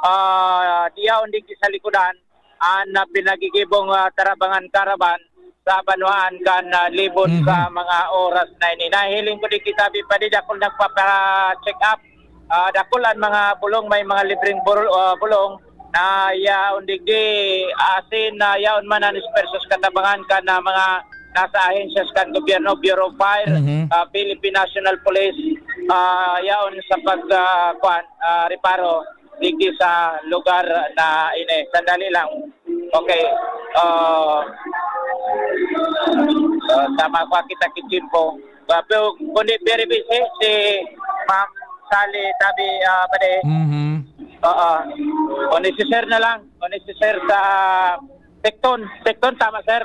ah, di yaon digdi sa likodan, an, ah, pinagigibong, ah, Tarabangan Caravan sa banwaan kan, ah, Libon Mhm. sa mga oras na ini. Nahiling ko digdi tabi pa di dakul nagpapa-check up. Ah, dakul an mga bulong, may mga libreng bul-, ah, bulong na yaon digdi, asin na yaon man an dispersos katabangan kan, ah, mga nasa ahensyas kan gobyerno, Bureau of Fire, Mhm. ah, Philippine National Police, ah, yaon sa pag, ah, kuwan, ah, reparo digdi sa lugar na ini. Sandali lang. Okay. Ah, ah, tama ko, kita kitchen po. Ah, pero kundi very busy si Ma'am Sally Tabi, ah, Bade. Mhm. Oo. Kung necessary na lang, kung necessary sa Tecton. Tecton, tama, sir.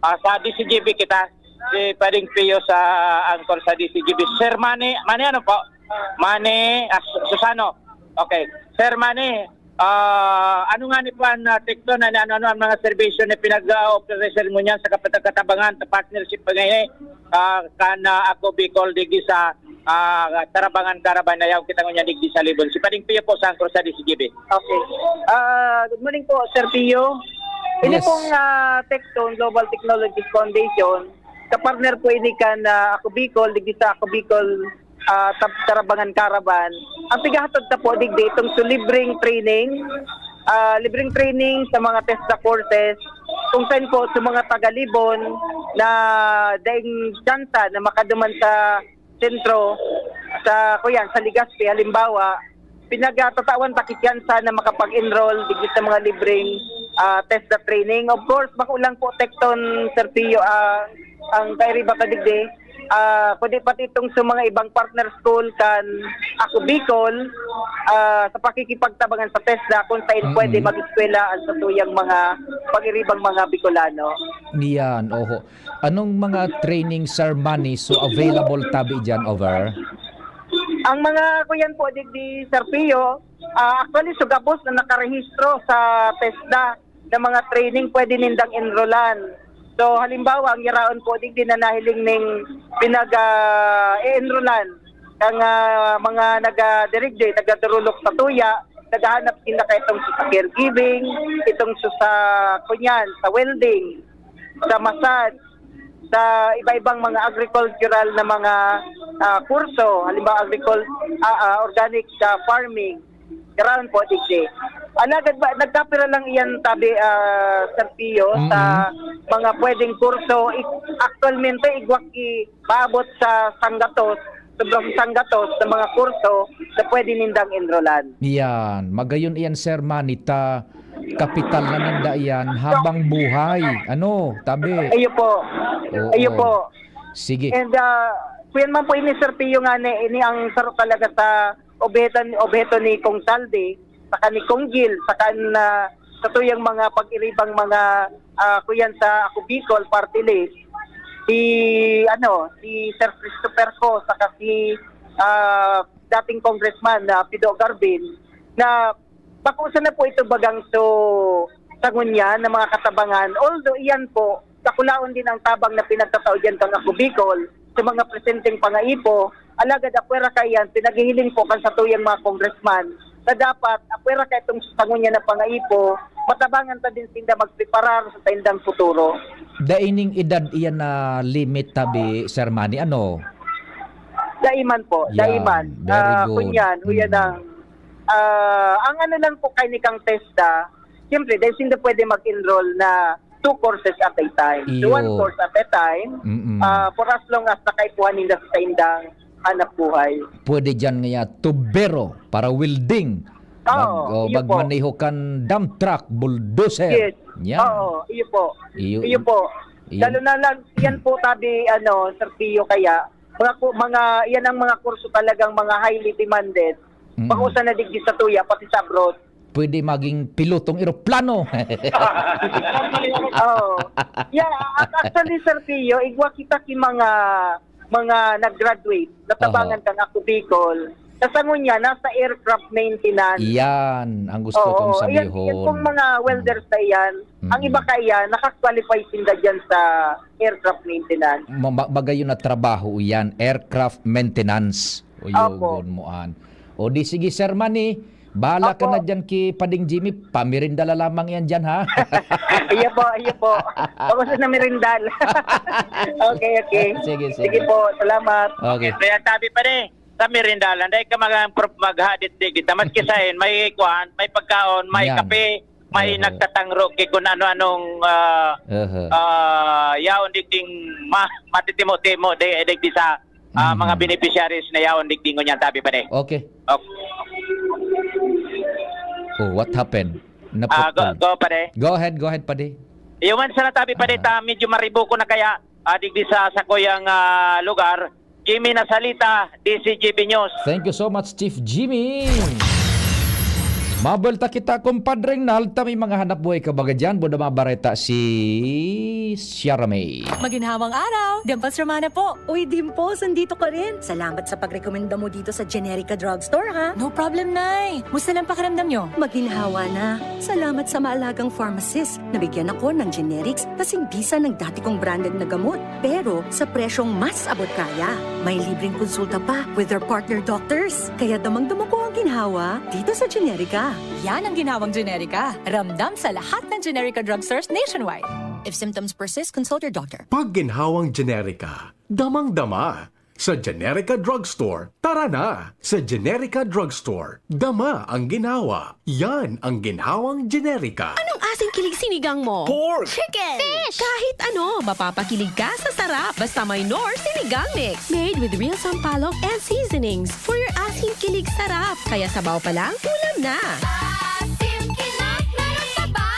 Ah, sa D C G B kita. Si Pading Pio sa angkor sa D C G B. Sir Manny, Manny ano po? Manny, ah, Su-, Susano. Okay. Sir Manny, ah, ano nga ni po ang, ah, Tecton, ano, ano, ano ang mga serbisyo na pinag-offer mo niyan sa kapatag-katabangan, sa partnership pa ngayon, ah, kan, ah, Ako Bicol, digdi sa, ah, Tarabangan Caravan, na yaw kita ngunyan digdi sa Libon. Si Pading Pio po sa angkor sa D C G B. Okay. Ah, good morning po, Sir Pio. Ini Yes. pong, ah, Tecton Global Technologies Foundation, kapartner po ini kan, ah, Ako Bicol, digdi sa Ako Bicol, ah, Tab-, Tarabangan Caravan. Ang pigahatod ta po digdi itong su libreng training, ah, libreng training sa mga TESDA courses, kung saan po sa mga taga-Libon na daing tsansa na makaduman sa sentro, sa, kuyan, sa Legazpi, halimbawa, pinagtatawan ta ki tsansa na makapag-enroll digdi sa mga libreng, ah, TESDA training. Of course, bako lang po Tecton, Sir Pio, ah, ang kairiba ta digdi, ah, kundi pati itong sa mga ibang partner school kan Ako Bicol, ah, sa pakikipagtabangan sa TESDA kung saan Mm. pwede mag-eskwela ang satuyang mga pag-iribang mga Bicolano. Yan, oho. Anong mga training, Sir Manny, so available tabi dyan over? Ang mga, kuyan po, digdi, Sir Pio, ah, actually, so gabos na nakarehistro sa TESDA na mga training pwede nindang enrollan. So, halimbawa, ang yaraon po, digdi na nahiling ning pinag, ah, e-enrollan ang, ah, mga naga-, dirigdi, nagadarulok sa tuya, naghahanap sila ka itong sa caregiving, itong sa, sa kunyan, sa welding, sa massage, sa iba-ibang mga agricultural na mga, ah, kurso, halimbawa agricul-, ah, ah, organic, ah, farming, around po digdi. Alagad ba, nagkapira lang iyan tabi, ah, Sir Pio, sa Mm-mm. mga pwedeng kurso. I-, aktualmente, igwa ki maabot sa sanggatos, sobrang sanggatos sa mga kurso na pwede nindang enrollan. Yan. Magayon iyan, Sir Manny, ta kapital na ninda iyan habang buhay. Ano, tabi? Iyo po. Oo. Iyo po. Sige. And, ah, kuyan man po ini, Sir Pio, nga ni, ini ang saro talaga sa obheto, obheto ni Kong Saldi, saka ni Kong Gil, saka na, sa tuyang mga pag-iribang mga, ah, kuyan sa Ako Bicol Party List, si, ano, si Sir Christopher Co, saka si, ah, dating Congressman na Pido Garbin, na bako sana po ito bagang so sa ngunyan na mga katabangan. Although iyan po, dakulaon din ang tabang na pinagtatao diyan kan Ako Bicol sa mga presenteng pangaipo. Alagad apwera kaiyan, pinaghihiling po kan satuyang mga congressman na dapat apwera ka itong sa ngunyan na pangaipo, matabangan ta din sinda magpreparar sa saindang futuro. Dai ning edad iyan na limit tabi, Sir Manny, ano? Daiman po, Yan, daiman. very Ah, good. kunyan, huyan Mm. ang, ah, ang ano lang po kay ni kang TESDA, siyempre, dahil hindi pwede mag-enroll na two courses at a time. So, one Iyo. course at a time, Mm-mm. ah, for as long as nakaipuhan ninda sa saindang hanap buhay. Pwede dyan nga tubero para welding. Oo, Mag-, oh, iyo po. magmaneho kan dump truck, bulldozer. Yes. Yan. Oo, iyo po. Iyo, Iyo i-, po. iyo. Lalo na lang, yan po tabi, ano, Sir Pio, kaya mga ku-, mga, yan ang mga kurso talagang mga highly demanded. Mm. Bako sana digdi sa tuya, pati sa abroad. Pwede maging pilotong eroplano. Oo. Yeah, ac-, actually, Sir Pio, igwa kita ki mga, mga nag-graduate, natabangan Aha. kan Ako Bicol. Sa sangon niya, nasa aircraft maintenance. Iyan ang gusto kong Oo, iyan, iyan sabihon. pong mga Mm. welders na iyan, ang Mm. iba kaiyan, naka-qualify sinda diyan sa aircraft maintenance. Ma-, ma-, magayon na trabaho iyan, aircraft maintenance. O, Opo. yun mo an. O di sige, Sir Manny, bahala ka Opo. na diyan ki Pading Jimmy, pamerindala lamang yan diyan, ha? Iyo po, iyo po. Ako sa namerindal. Okay, okay. Sige, sige. Sige po, salamat. Okay. Kaya sabi pa rin, sa merindalan, dahil ka mag-, maghadit di kita. Maski sain, may kuan, may pagkaon, may Yan. kape, may Aha. nagtatangro ki kung ano-anong, ah, Aha. ah, yaon digding ma-, matitimo-timo di, digdi sa, ah, Mhm. mga beneficiaries na yaon digdi ngunyan, sabi pa di. Okay. Okay. Oh, what happened? Ah, go, Naputol. go, pare. Go ahead, go ahead, padi. Iwan sa natabi, pare, Ah. ta medyo maribo ko na kaya, ah, digdi sa sakuyang, ah, lugar. Jimmy Nasalita, D C G B News. Thank you so much, Chief Jimmy. Mabelta kita, kumpadreng Nal, ta may mga hanap buhay ka baga dyan. Buda mabareta si Sierra May. Maginhawang araw, Dimples Romana po. Uy, Dimples, andito ka rin. Salamat sa pagrekomenda mo dito sa Generica Drugstore, ha? No problem, Nay. Musta lang pakiramdam nyo? Maginhawa na. Salamat sa maalagang pharmacist. Nabigyan ako ng generics kasing bisa ng dati kong branded na gamot, pero sa presyong mas abot kaya. May libreng konsulta pa with their partner doctors. Kaya damang-dama ko ang ginhawa dito sa Generica. Yan ang ginhawang Generica. Ramdam sa lahat ng Generica drugstores nationwide. If symptoms persist, consult your doctor. Pag ginhawang Generica, damang-dama. Sa Generica Drugstore, tara na! Sa Generica Drugstore, dama ang ginhawa. Yan ang ginhawang Generica. Anong asing kilig sinigang mo? Pork! Chicken! Fish! Kahit ano, mapapakilig ka sa sarap. Basta may Knorr sinigang mix. Made with real sampalok and seasonings. For your asim kilig sarap. Kaya sabaw pa lang, ulam na. Asim kilig, meron pa ba?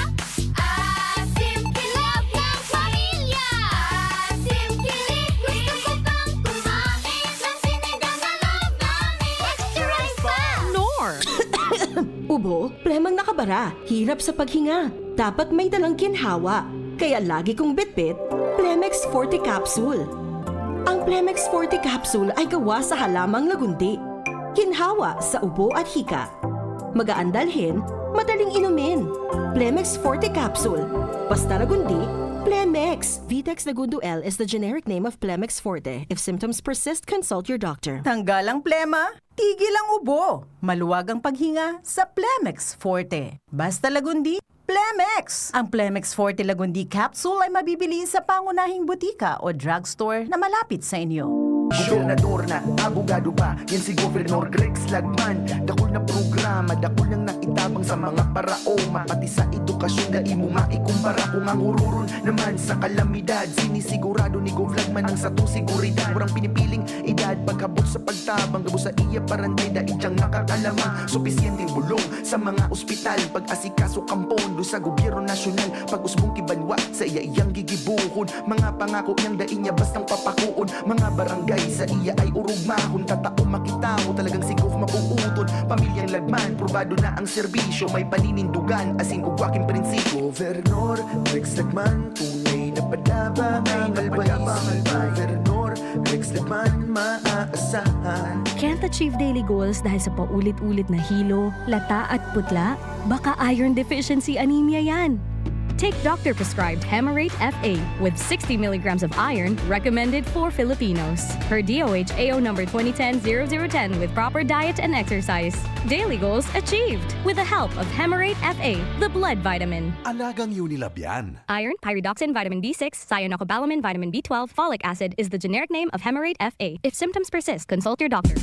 Asim kilig ng pamilya. Asim kilig, gusto ko pang kumain ng sinigang na loob namin. Extra rice pa! Knorr! Ubo, plemang nakabara, hirap sa paghinga. Dapat may dalang ginhawa. Kaya lagi kong bitbit, Plemex Forte Capsule. Ang Plemex Forte Capsule ay gawa sa halamang lagundi. Ginhawa sa ubo at hika. Magaan dalhin, madaling inumin. Plemex Forte Capsule. Basta lagundi, Plemex. Vitex Lagundo L is the generic name of Plemex Forte. If symptoms persist, consult your doctor. Tanggal ang plema, tigil ang ubo. Maluwag ang paghinga sa Plemex Forte. Basta lagundi, Plemex! Ang Plemex Forte Lagundi Capsule ay mabibili sa pangunahing butika o drugstore na malapit sa inyo. Gobernador na, abogado pa, yan si Governor Grex Lagman. Dakul na programa, dakul nang naitabang sa mga paraoma, pati sa edukasyon, dai mo maikumpara. Kung ang hururon naman sa kalamidad, sinisigurado ni Gov Lagman ang satong seguridad. Walang pinipiling edad, pagkabot sa pagtabang, gabos sa iya barangay, dai diyang makakalamang. Supisyenteng bulong sa mga ospital, pag-asikaso kan pondo sa gobyerno nasyonal, pag-usbong ki banwa, sa iya iyang gigibohon. Mga pangako niyang dai niya bastang papakoon. Mga barangay sa iya ay orog mahon. Tatao makita mo talagang si Gov mabuoton. Pamilyang Lagman, probado na ang serbisyo. May paninindugan, asin ugwa king prinsipyo. Governor Rex Lagman, tunay na padaba, may malbayis. Governor Rex Lagman, maaasahan. Can't achieve daily goals dahil sa paulit-ulit na hilo, lata at putla? Baka iron deficiency anemia yan. Take doctor-prescribed Hemarate F A with sixty milligrams of iron, recommended for Filipinos. Per D O H A O number twenty ten zero zero ten, with proper diet and exercise. Daily goals achieved with the help of Hemarate F A, the blood vitamin. Alagang Unilab yan. Iron, pyridoxine, vitamin B six, cyanocobalamin, vitamin B twelve, folic acid is the generic name of Hemarate F A. If symptoms persist, consult your doctor.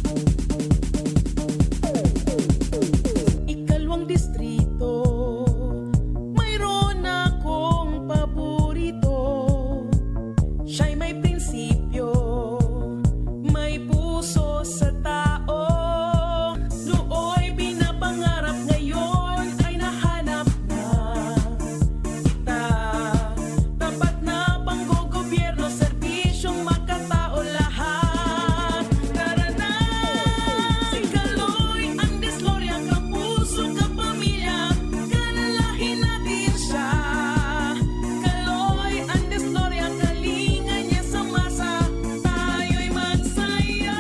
Ikalawang distrito, mayroon akong paborito. Siya'y may prinsipyo, may puso sa tao. Nooy pinapangarap, ngayon ay nahanap na. Kita, tapat na panggogobyerno, serbisyong makatao lahat. Tara na! Si Kaloy ang disloria, kapuso, kapamilya, kalalahi natin siya. Kaloy ang disloria, kalinga niya sa masa, tayo'y magsaya.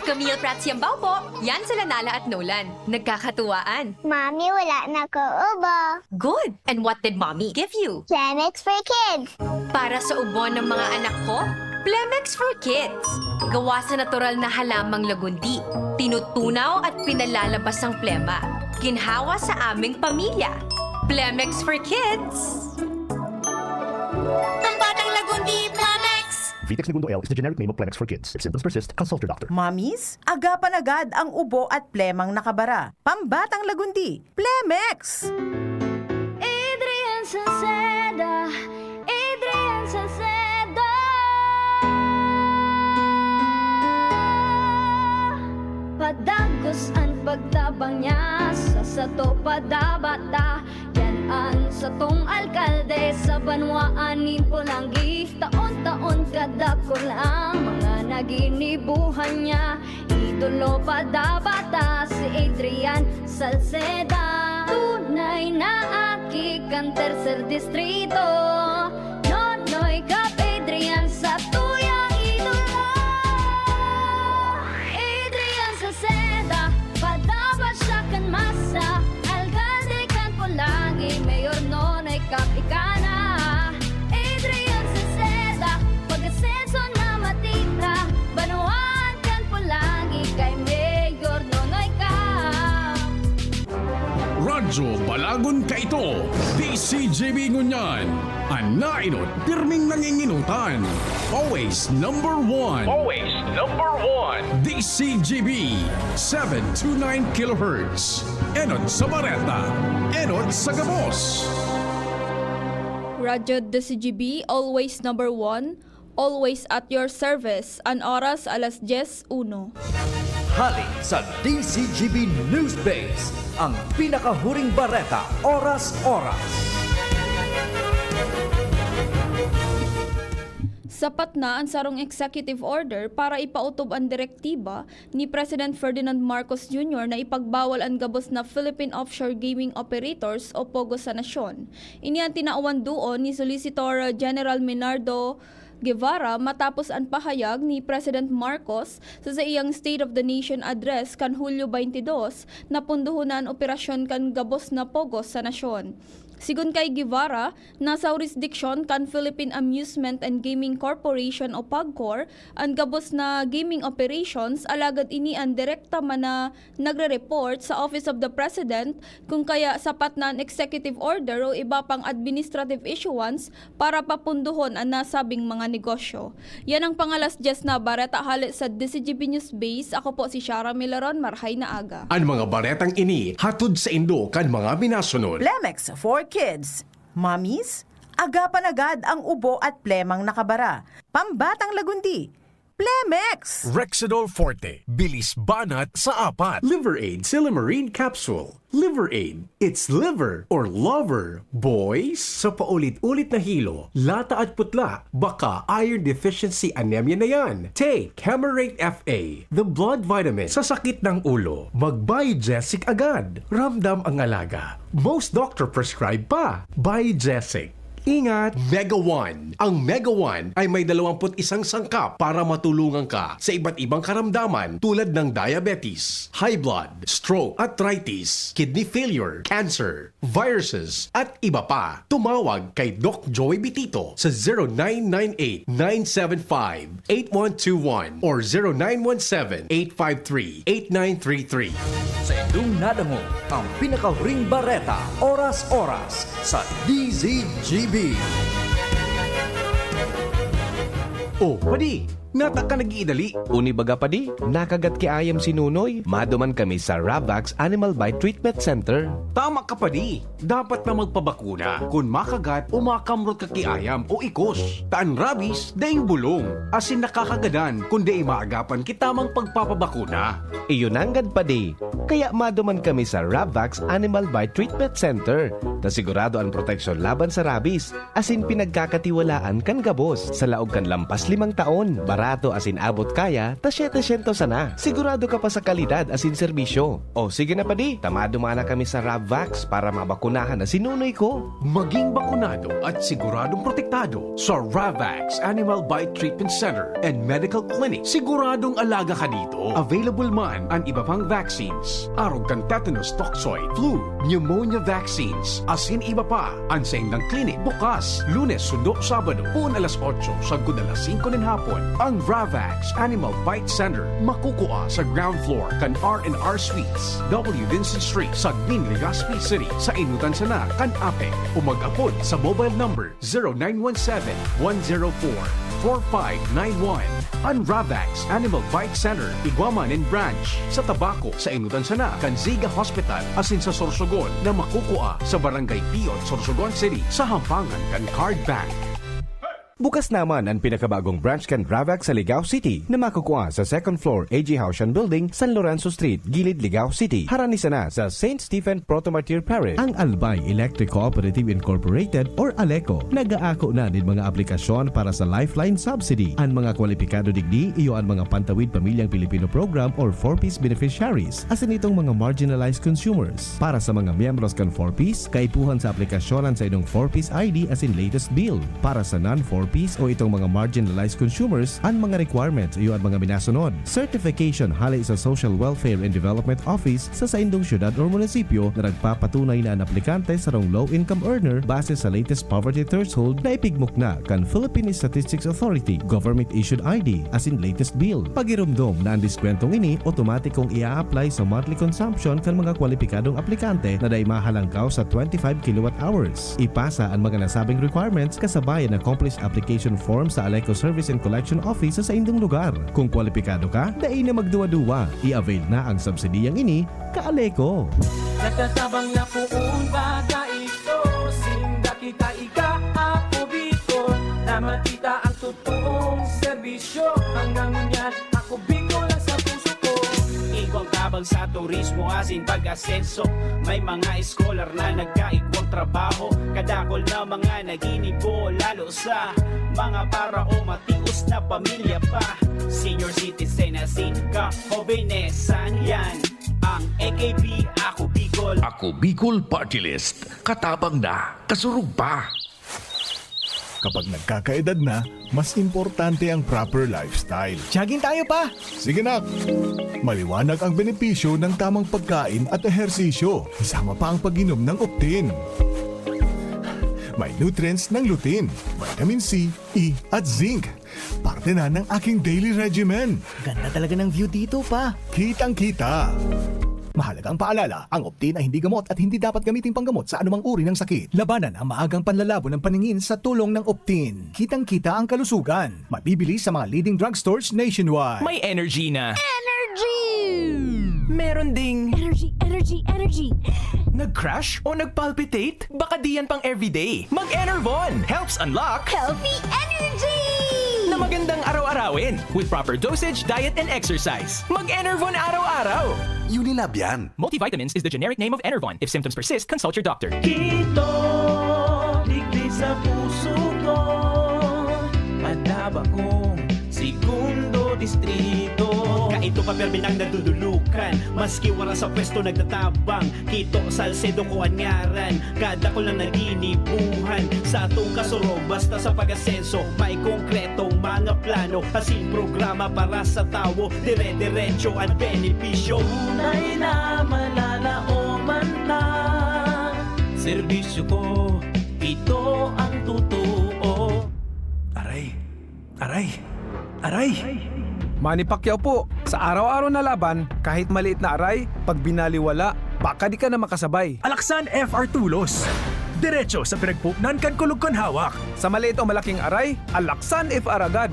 Camille Prats Yambao po. Yan sila Nala at Nolan. Nagkakatuwaan. Mommy, wala na ko ubo. Good! And what did Mommy give you? Plemex for kids. Para sa ubo ng mga anak ko, Plemex for Kids. Gawa sa natural na halamang lagundi. Tinutunaw at pinalalabas ang plema. Ginhawa sa aming pamilya. Plemex for Kids! Ang batang lagundi, Plemex! Vitex Negundo L is the generic name of Plemex for kids. If symptoms persist, consult your doctor. Mommies, agapan agad ang ubo at plemang nakabara. Pambatang lagundi, Plemex! Adrian Salceda, Adrian Salceda. Padagos an pagtabang niya sa sato padabata. Yan an satong alkalde sa banwaan nin Polangui. Taon-taon kadakul ang mga naginibuhan niya. Idolo padabata si Adrian Salceda. Tunay na aki kan tercer distrito. Nonoy Cap Adrian sa tuyang idolo. Adrian Salceda, padaba siya kan masa. Alkalde kan Polangui, Mayor Nonoy Cap ika na. Adrian Salceda, pag-asenso na matira. Banwaan kan Polangui kay Mayor Nonoy Cap. Radyo Balagon kaito, D C G B ngunyan. An naenot, pirming nangingenotan. Always number one. Always number one. D C G B, seven two nine kilohertz. Enot sa bareta. Enot sa gabos. Radyo D C G B, always number one, always at your service. An oras, alas dyes uno. Hali sa D C G B News Base, ang pinakahuring bareta, oras-oras. Sapat na an sarong executive order para ipautob an direktiba ni President Ferdinand Marcos Junior na ipagbawal an gabos na Philippine Offshore Gaming Operators o POGO sa nasyon. Ini an tinawan duon ni Solicitor General Menardo Guevara matapos an pahayag ni President Marcos sa saiyang State of the Nation Address kan Hulyo twenty-two na pundohon na an operasyon kan gabos na POGO sa nasyon. Sigon kay Guevara, nasa hurisdiksyon kan Philippine Amusement and Gaming Corporation o PAGCOR an gabos na gaming operations, alagad ini an direkta man na nagre-report sa Office of the President, kun kaya sapat na an executive order o iba pang administrative issuance para papundohon an nasabing mga negosyo. Yan ang pangalas dyes na bareta hale sa D C G B News Base. Ako po si Shara Milaron. Marhay na aga. An mga baretang ini hatod saindo kan mga minasunod. Plemex for Kids. Mommies, agapan agad ang ubo at plemang nakabara. Pambatang lagundi, Plemex! Rexidol Forte, bilis banat sa apat. Liver Aid Silymarin Capsule. Liver Aid, it's liver or lover, boys. Sa paulit-ulit na hilo, lata at putla, baka iron deficiency anemia na yan. Take Camerate F A, the blood vitamin. Sa sakit ng ulo, mag-Biogesic agad. Ramdam ang alaga. Most doctor prescribe pa. Biogesic. Ingat! Mega One. Ang Mega One ay may dalawampu't isang sangkap para matulungan ka sa iba't ibang karamdaman tulad ng diabetes, high blood, stroke, arthritis, kidney failure, cancer, viruses, at iba pa. Tumawag kay Doc Joey Bitito sa zero nine nine eight nine seven five eight one two one or zero nine one seven eight five three eight nine three three. Sa indong nadangog ang pinakahuring bareta, oras-oras, sa D Z G B. Oh, padi, nata ka nag-iidali. Uni baga, padi, nakagat ki ayam si Nunoy. Maduman kami sa Ravax Animal Bite Treatment Center. Tama ka, padi. Dapat na magpabakuna kun makagat o makamrot ka ki ayam o ikos. Ta an rabies, daing bulong, asin nakakagadan kun dai maagapan ki tamang pagpapabakuna. Iyo nanggad, padi. Kaya maduman kami sa Ravax Animal Bite Treatment Center, ta sigurado an proteksyon laban sa rabies, asin pinagkakatiwalaan kan gabos. Sa laog kan lampas limang taon, barato asin abot kaya, ta siyete syentos sana. Sigurado ka pa sa kalidad asin serbisyo. O sige na padi, tama dumana kami sa Ravvax para mabakunahan na si nunoy ko. Maging bakunado at siguradong protektado sa Ravax Animal Bite Treatment Center and Medical Clinic. Siguradong alaga ka dito. Available man ang iba pang vaccines, arog kan tetanus toxoid, flu, pneumonia vaccines, asin iba pa. Ang saindang clinic bukas Lunes sundo Sabado, poon alas otso sagkod alas singko nin hapon. Ang Ravax Animal Bite Center makukua sa ground floor kan R and R Suites, W Vincent Street, Sagmin, Legazpi City, sa Inutan sana kan APEC, o mag-apod sa mobile number zero nine one seven, one zero four, four five nine one. An Ravax Animal Bite Center, igwa man nin branch sa Tabaco, sa Inutan sana kan Ziga Hospital, asin sa Sorsogon na makukua sa Barangay Piot, Sorsogon City, sa hampangan kan Card Bank. Bukas naman an pinakabagong branch kan Ravax sa Ligao City na makukua sa second floor A G Haushan Building, San Lorenzo Street, Gilid, Ligao City. Harani sana sa Saint Stephen Proto-Martyr Parish. Ang Albay Electric Cooperative Incorporated or ALECO nag-aako na nin mga aplikasyon para sa Lifeline Subsidy. An mga kwalipikado digdi iyo an mga Pantawid Pamilyang Pilipino Program or four Ps beneficiaries, asin itong mga marginalized consumers. Para sa mga miyembros kan four Ps, kaipuhan sa aplikasyon an saindong four Ps I D asin latest bill. Para sa non-four Ps o itong mga marginalized consumers, an mga requirements iyo an mga minasunod: certification hale sa Social Welfare and Development Office sa saindong syudad or munisipyo na nagpapatunay na an aplikante sarong low-income earner base sa latest poverty threshold na ipigmukna kan Philippine Statistics Authority, government-issued I D, asin latest bill. Pagiromdom na an diskwentong ini otomatikong i-a-apply sa monthly consumption kan mga kwalipikadong aplikante na dai mahalangkaw sa twenty-five kilowatt hours. Ipasa an mga nasabing requirements kasabay an accomplished application form sa ALECO Service and Collection Office sa saindong lugar. Kung kwalipikado ka, dai na magduwa-duwa. I-avail na ang subsidiyang ini, ka-ALECO. Nagtatabang na poon baga ito, sinda kita ika, ako Bicol, na makita ang totoong serbisyo. Hanggang ngunyan, ako Bicol ang sa puso ko. Igwang tabang sa turismo asin pag-asenso. May mga scholar na nagkaigwang trabaho. Kadakol na mga naginibo, lalo sa mga para o matios na pamilya pa. Senior citizen asin ka, hobenesan yan. Ang A K P, Ako Bicol. Ako Bicol Party List. Katabang na, kasurog pa. Kapag nagkakaedad na, mas importante ang proper lifestyle. Jogging tayo, pa! Sige, nak! Maliwanag ang benepisyo ng tamang pagkain at ehersisyo, kasama pa ang pag-inom ng Optin. May nutrients ng lutein, vitamin C, E, at zinc. Parte na ng aking daily regimen. Ganda talaga ng view dito, pa. Kitang-kita. Mahalagang paalala, ang Optin ay hindi gamot at hindi dapat gamiting panggamot sa anumang uri ng sakit. Labanan ang maagang panlalabo ng paningin sa tulong ng Optin. Kitang-kita ang kalusugan. Mabibili sa mga leading drugstores nationwide. May energy na. Energy! Meron ding Energy, energy, energy! Nag-crash o nag-palpitate? Baka di yan pang everyday. Mag-Enervon helps unlock Healthy energy! na magandang araw-arawin with proper dosage, diet, and exercise. Mag-Enervon araw-araw! Unilab yan. Multivitamins is the generic name of Enervon. If symptoms persist, consult your doctor. Kito, digdi sa puso ko, madaba kong segundo distrito. Kaito pa permi nang nadudulukan, maski wara sa pwesto nagtatabang. Kito, Salcedo ko an ngaran, kadakol na naginibuhan. Sa atong kasurog, basta sa pag-asenso, may konkretong mga plano. Asin programa para sa tawo, dire-diretso an benepisyo. Tunay na malalaoman ta. Serbisyo ko, ito ang totoo. Aray! Aray! Aray! Manny Pacquiao po. Sa araw-araw na laban, kahit maliit na aray, pag binaliwala, baka di ka na makasabay. Alaksan F R Tulos. Diretso sa pinagpupnan kan kulog kan hawak. Sa maliit o malaking aray, Alaksan F R agad.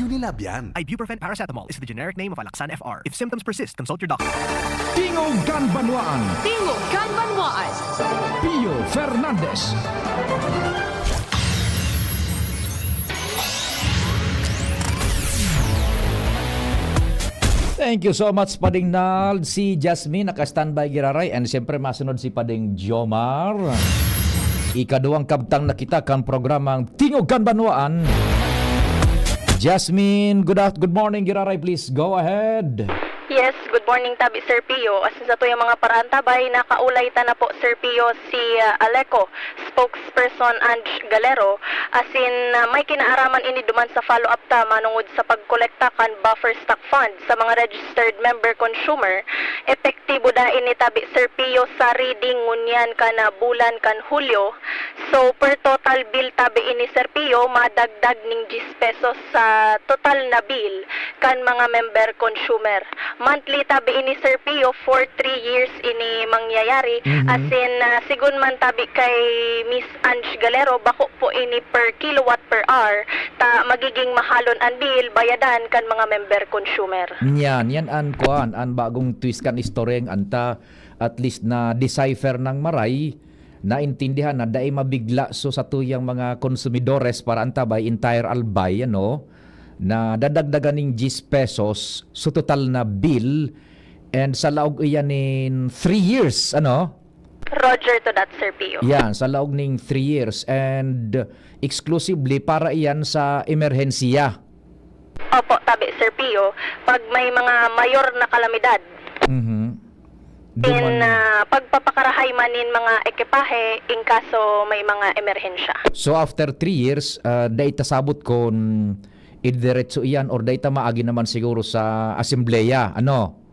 Unilab yan. Ibuprofen paracetamol is the generic name of Alaksan F R. If symptoms persist, consult your doctor. Tingog kan Banwaan. Tingog kan Banwaan. Pio Fernandez. Thank you so much, Pading Nald. Si Jasmine naka-standby giraray, and siyempre masunod si Pading Jomar. Ikaduwang kabtang na kita kan programang Tingog kan Banwaan. Jasmine, good aft-, good morning, Giraray. Please go ahead. Yes, good morning tabi, Sir Pio. Asin sa tuyang mga paraantabay, nakaulay ta na po, Sir Pio, si ah, Aleco spokesperson Ange Galero. Asin ah, may kinaaraman ini duman sa follow-up ta manungod sa pagkolekta kan buffer stock fund sa mga registered member consumer. Epektibo da ini tabi, Sir Pio, sa reading ngunyan kan ah, bulan kan Hulyo. So, per total bill tabi ini, Sir Pio, madagdag ning diyes pesos sa total na bill kan mga member consumer. Monthly tabi ini, Sir Pio, for three years ini mangyayari. Mhm. Asin ah, sigun man tabi kay Miss Ange Galero, bako po ini per kilowatt per hour, ta magiging mahalon an bill bayadan kan mga member consumer. Yan, yan an kuan, an bagong twist kan istoryang anta, at least na-decipher ng maray, naintindihan na dai mabigla so sa tuyang mga konsumidores para antabay entire Albay, ano, na dadagdagan ning diyes pesos so total na bill, and sa laog iyan nin three years, ano? Roger to that, Sir Pio. Yan, sa laog ning three years, and exclusively para iyan sa emerhensiya. Opo, tabi, Sir Pio. Pag may mga mayor na kalamidad, Mhm. in Duman- ah, pagpapakarahay man nin mga ekipahe, in kaso may mga emerhensya. So after three years, ah, dai ta sabot kun idiretso iyan or dai ta maagi naman siguro sa asembleya, ano?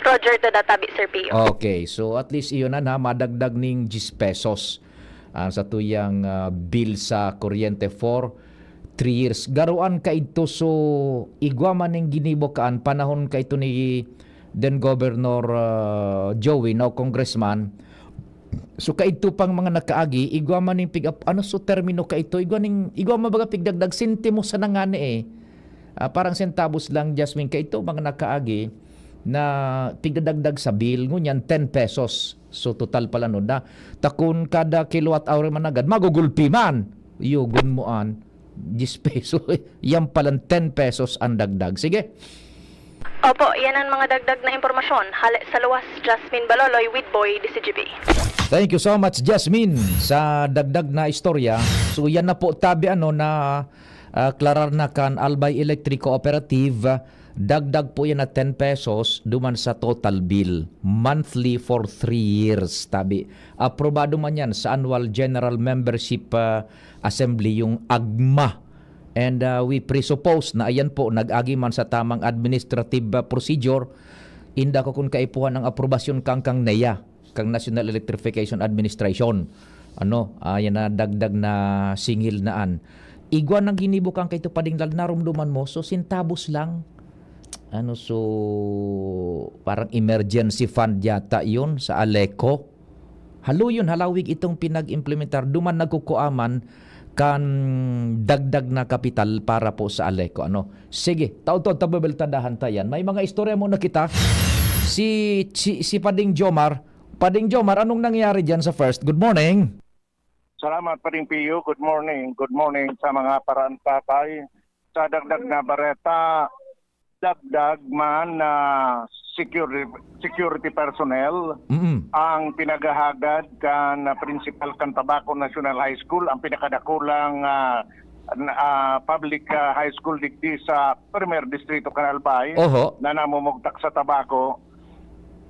Roger to that, tabi, Sir Pio. Okay, so at least iyon na, na madagdag ning diyes pesos ah, sa tuyang ah, bill sa kuryente for three years. Garuan kaidto, so igwa man ning ginibo kaan panahon kaito ni then Governor ah, Joey, now Congressman. So kaidto pang mga nakaagi, igwa man ning pig-, ano so termino kaito? Igwa ning, igwa man baga pigdagdag sentimo sa nangani eh. Ah, parang centavos lang, Jasmine, kaito mga nakaagi na pigdadagdag sa bill, ngunyan ten pesos. So total pala no, na takon kada kilowatt hour man agad, magugulpi man. Yugon mo an diyes peso. Yan palang ten pesos ang dagdag. Sige. Opo, yan ang mga dagdag na impormasyon. Hale sa luwas, Jasmine Baloloy with Boy D C G B. Thank you so much, Jasmine, sa dagdag na istorya. So yan na po, tabi ano na ah, klarar na kan Albay Electric Cooperative, ah, dagdag po yan na ten pesos duman sa total bill monthly for three years, tabi. Aprobado man yan sa annual general membership ah, assembly, yung agma. And ah, we presuppose na ayan po, nag-agi man sa tamang administrative ah, procedure, inda ko kun kaipuhan ang aprobasyon kang kang neya, kang National Electrification Administration. Ano, ah, yan na dagdag na singil na an. Igwa nang ginibo kan kaito, Pading Lal, narumduman mo? So, centavos lang. Ano, so, parang emergency fund yata yun sa Aleco. Haloyon, halawig itong pinag-implementar. Duman nagkukuaman kan dagdag na kapital para po sa Aleco. Ano? Sige, taudtaod ta bebeltadahan ta yan. May mga istorya muna kita. Si, si, si Pading Jomar. Pading Jomar, anong nangyari dyan sa first? Good morning. Salamat, Pading Pio. Good morning. Good morning sa mga paraantabay. Sa dagdag na bareta, dagdag man na security, security personnel Mm-mm. ang pinaghahagad kan principal kan Tabaco National High School, ang pinakadakulang ah, n- ah, public ah, high school digdi sa Primer Distrito kan Albay Oho. na namumugtak sa tabako.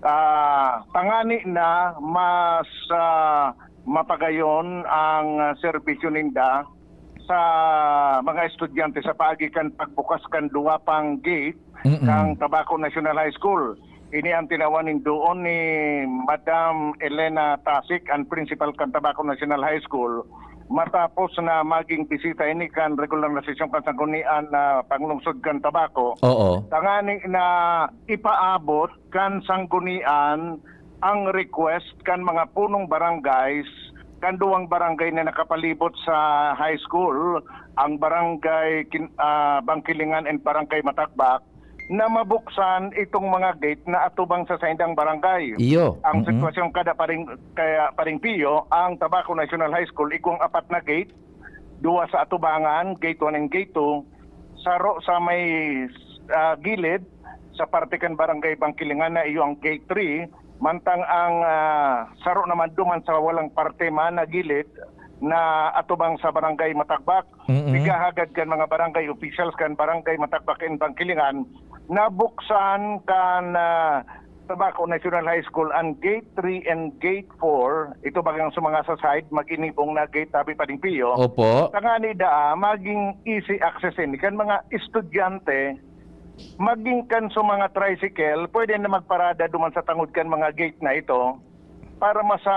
Ah, tangani na mas ah, mapagayon ang ah, serbisyo ninda sa mga estudyante sa paagi kan pagbukas kan duwa pang gate Mm-mm. kan Tabaco National High School. Ini ang tinawan nin doon ni Madam Elena Tasik, ang principal kan Tabaco National High School, matapos na maging bisita ini kan regular na sesyon kan Sanggunian na Panglungsod kan Tabaco. Oo. Tangani na ipaabot kan Sanggunian ang request kan mga punong barangays kan duwang barangay na nakapalibot sa high school, ang barangay Kin- ah, Bangkilingan and barangay Matakbak, na mabuksan itong mga gate na atubang sa saindang barangay. Iyo. Ang Mm-mm. sitwasyon kada paring kaya paring Pio, ang Tabaco National High School, igwang apat na gate, duwa sa atubangan, gate one and gate two, saro sa may ah, gilid, sa parte kan barangay Bangkilingan na iyo ang gate three, mantang ang ah, saro naman duman sa walang parte man na gilid, na atubang sa Barangay Matagbak, Mm-mm. igahagad kan mga barangay officials kan Barangay Matagbak and Bangkilingan, nabuksan kan, ah, Tabaco National High School ang Gate three and Gate four, ito bagang sa mga sa side, maginibong na gate, tabi pa ding piyo. Opo. Tangani daa, maging easy access ini kan mga estudyante, maging kan sa mga tricycle, pwede na magparada duman sa tangod kan mga gate na ito para masa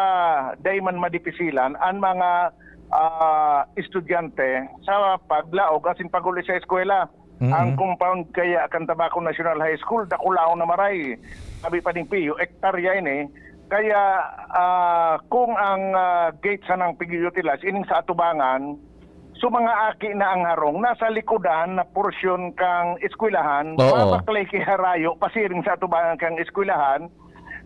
dai man madipisilan an mga, ah, estudyante sa paglaog asin pag-uli sa eskwela. Mm. Ang compound kaya kan Tabaco National High School, dakulaon na maray. Sabi pa ning piyo, ektarya ini. Kaya, ah, kung ang, ah, gate sanang pig-utilize, ining sa atubangan, so mga aki na ang harong, nasa likodan na porsyon kang eskwelahan, Oo. mabaklay ki harayo, pasiring sa atubangan kang eskwelahan,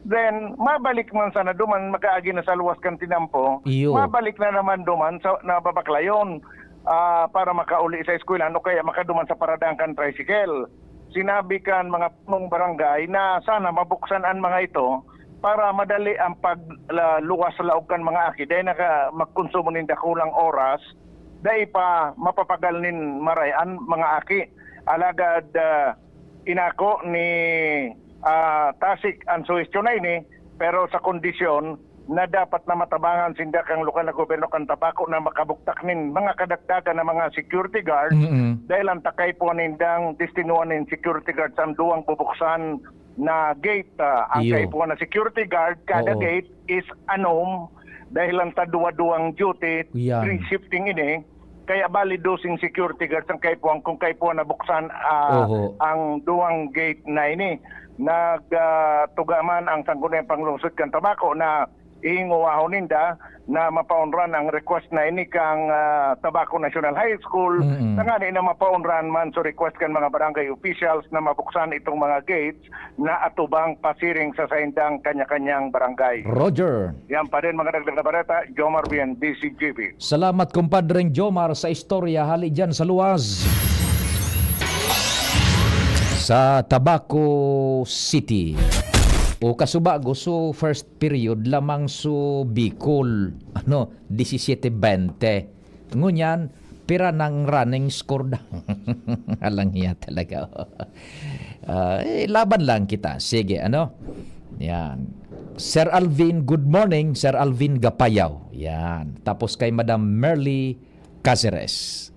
then mabalik man sana duman, makaagi na sa luwas kan tinampo, Iyo. mabalik na naman duman sa nababaklayon, ah, para makauli sa eskwelahan o kaya makaduman sa paradahan kan tricycle. Sinabi kan mga punong barangay na sana mabuksan an mga ito para madali ang pag-, la-, luwas sa laog kan mga aki. Dahil naka-, magkonsumo nin dakulang oras, dai pa mapapagal nin maray an mga aki. Alagad, ah, inako ni, ah, Tasik ang suhestyon na ini, pero sa kondisyon na dapat na matabangan sinda kang lokal na gobyerno kan Tabaco na makabugtak nin mga kadagdagan na mga security guard, Mm-mm. dahil ang takay po nindang destinuhan nin security guard sa duwang bubuksan na gate, ah, ang Iyo. kaipuhan na security guard, kada Oo. gate is anom, dahil lang sa duwa-duwang duty, Yan. three shifting ini, kaya bali dosing security guards ang kaipuhan, kung kaipuhan nabuksan, ah, Oho. ang duwang gate na ini. Nag, ah, tuga man ang Sangguniang Panglungsod kan Tabaco na ihingowahon ninda na mapaunran ang request na ini kang, ah, Tabaco National High School, Mm-mm. tangani na mapaunran man so request kan mga barangay officials na mabuksan itong mga gates na atubang pasiring sa saindang kanya-kanyang barangay. Roger. Yan pa rin mga dagdag na bareta, Jomar Bien, D C G B. Salamat, Kumpadreng Jomar, sa istorya hali dyan sa luwas. Sa Tabaco City. O kasubago, so first period lamang so Bicol, ano, disisiete bente. Ngunyan, pira nang running score da? Alang hiya talaga. Ah, eh, laban lang kita. Sige, ano? Yan. Sir Alvin, good morning, Sir Alvin Gapayaw. Yan. Tapos kay Madam Merly Caceres.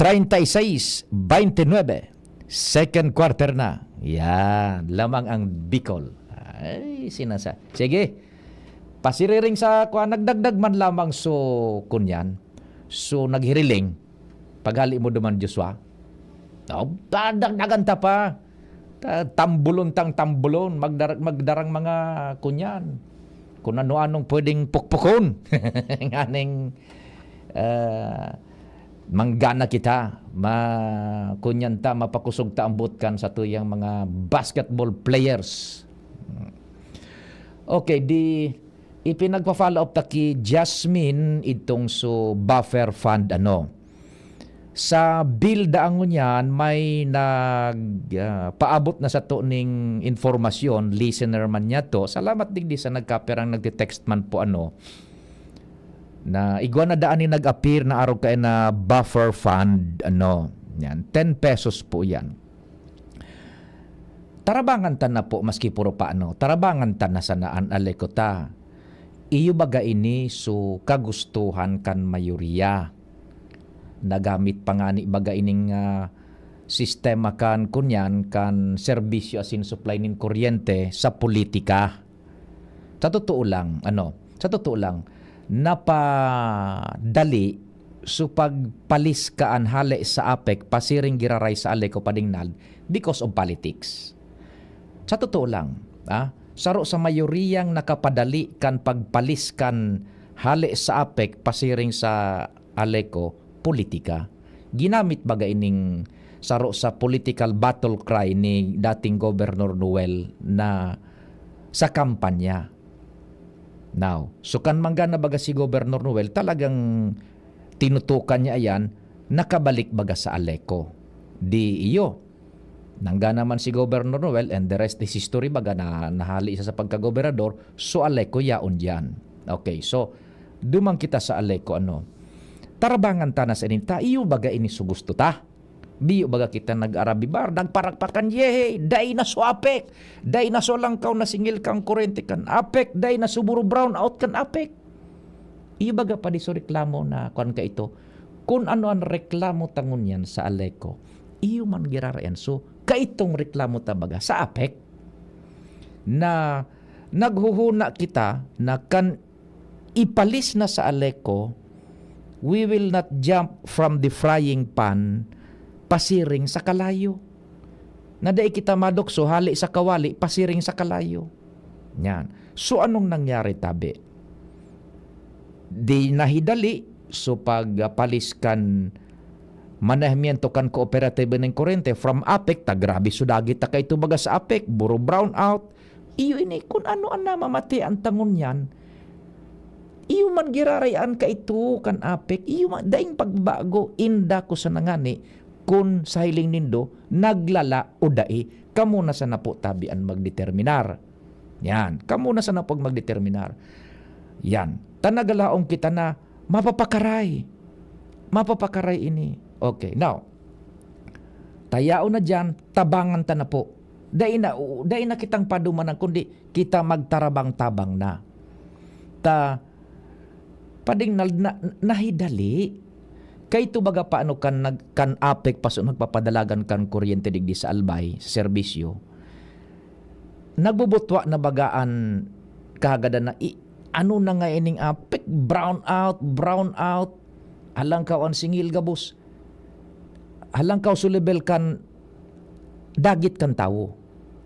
Treinta y seis veintinueve. Second quarter na. Yan. Lamang ang Bicol. Ay, sinasa-, sige. Pasiriring sa kuwan, nagdagdag man lamang so, kunyan, so naghiriling, paghali mo duman, Joshua. Oh, dadagdagan ta pa. Ta-, tambulon tang tambulon, magdar-, magdarang mga kunyan. Kung ano-anong pwedeng pukpukon. Nganing, ah, manggana kita, ma-, kunyan ta, mapakusog ta ang boot kan satuyang mga basketball players. Okay, di ipinagpa-follow up ta ki Jasmine itong so buffer fund, ano. Sa bill daang ngunyan, may nag, ah, paabot na sato ning informasyon, listener man niya to. Salamat digdi sa nagkapirang nagte-text man po, ano, na igwa na daan ni nag-appear na arog kaya na buffer fund, ano, yan, ten pesos po yan. Tarabangan ta na po, maski puro paano, tarabangan ta na sana an Aleco ta. Iyo baga ini so kagustuhan kan mayoriya? Nagamit pa ngani baga ining, ah, sistema kan, kunyan, kan serbisyo asin supply nin kuryente sa politika. Sa totoo lang, ano, sa totoo lang, napadali so pagpaliska an hale sa APEC pasiring giraray sa Aleco pading NALD because of politics. Sa totoo lang, ah, saro sa mayoriyang nakapadali kan pagpaliskan hale sa APEC pasiring sa Aleco, politika. Ginamit baga ining saro sa political battle cry ni dating Gobernador Noel na sa kampanya. Now, so kan manggana baga si Gobernador Noel, talagang tinutukan niya yan, nakabalik baga sa Aleco. Di iyo. Nanggana man si Gobernador Noel, and the rest is history, baga na nahali siya sa pagkagobernador, so Aleco yaon diyan. Okay, so Duman kita sa Aleco, ano, tarabangan ta na sa ininta, iyo baga ini su gusto ta? Biyo baga kita nag-arabibar, nagparakpakan, yehey, dai na su APEC, dai na su alangkaw na singil kan kurente kan APEC, dai na su buro brown out kan APEC. Iyo baga pa di su reklamo na kuwan ka ito? Kun ano an reklamo ta ngunyan sa Aleco, iyo man girarayan. So, kaitong reklamo ta baga sa APEC na naghuhuna kita na kan ipalis na sa Aleco, we will not jump from the frying pan pasiring sa kalayo. Na dai kita madukso hali sa kawali pasiring sa kalayo. Yan. So, anong nangyari, tabi? Di nahidali, so, pagpalis kan manehmiento kan kooperatiba nin kurente from APEC, ta grabe su dagit ta kaito baga sa APEC, buro brown out. Iyo ini, kun ano an namamatian ta ngunyan, iyo man giraray an kaito kan APEC, iyo man, daing pagbago, inda ko sana ngani, kun sa hiling nindo, naglala o dai, kamo na sana po tabi an magdeterminar. Yan, kamo na sana po magdeterminar. Yan, ta nagalaom kita na mapapakaray. Mapapakaray ini. Okay, now, tayao na diyan, tabangan ta na po. Dai na, dai na kitang padumanan, kundi kita magtarabang-tabang na. Ta, pading na, na, nahidali. Kaito baga pa ano kan nag-, kan APEC paso nagpapadalagan kan kuryente digdi sa Albay, sa serbisyo. Nagbubutwa na baga an kahagadan na, i-, ano na nga ining APEC? Brown out, brown out. Halangkaw an singil gabos. Halangkaw su lebel kan dagit kan tawo.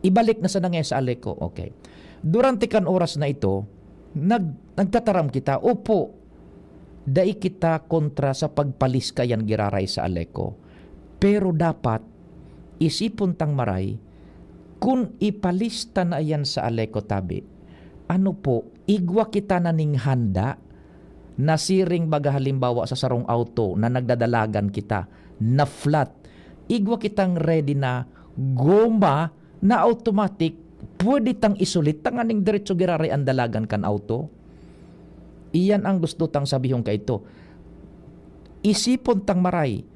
Ibalik na sana ngaya sa Aleco. Okay. Durante kan oras na ito, nag-, nagtataram kita, opo, dai kita kontra sa pagpalis kayan giraray sa Aleco. Pero dapat, isipon tang maray, kun ipalista na iyan sa Aleco tabi, ano po, igwa kita na ning handa na siring baga halimbawa sa sarong auto na nagdadalagan kita, na flat. Igwa kitang ready na goma na automatic, pwede tang isulit tanganing diretso giraray an dalagan kan auto. Iyan ang gusto tang sabihon kaito. Isipon tang maray.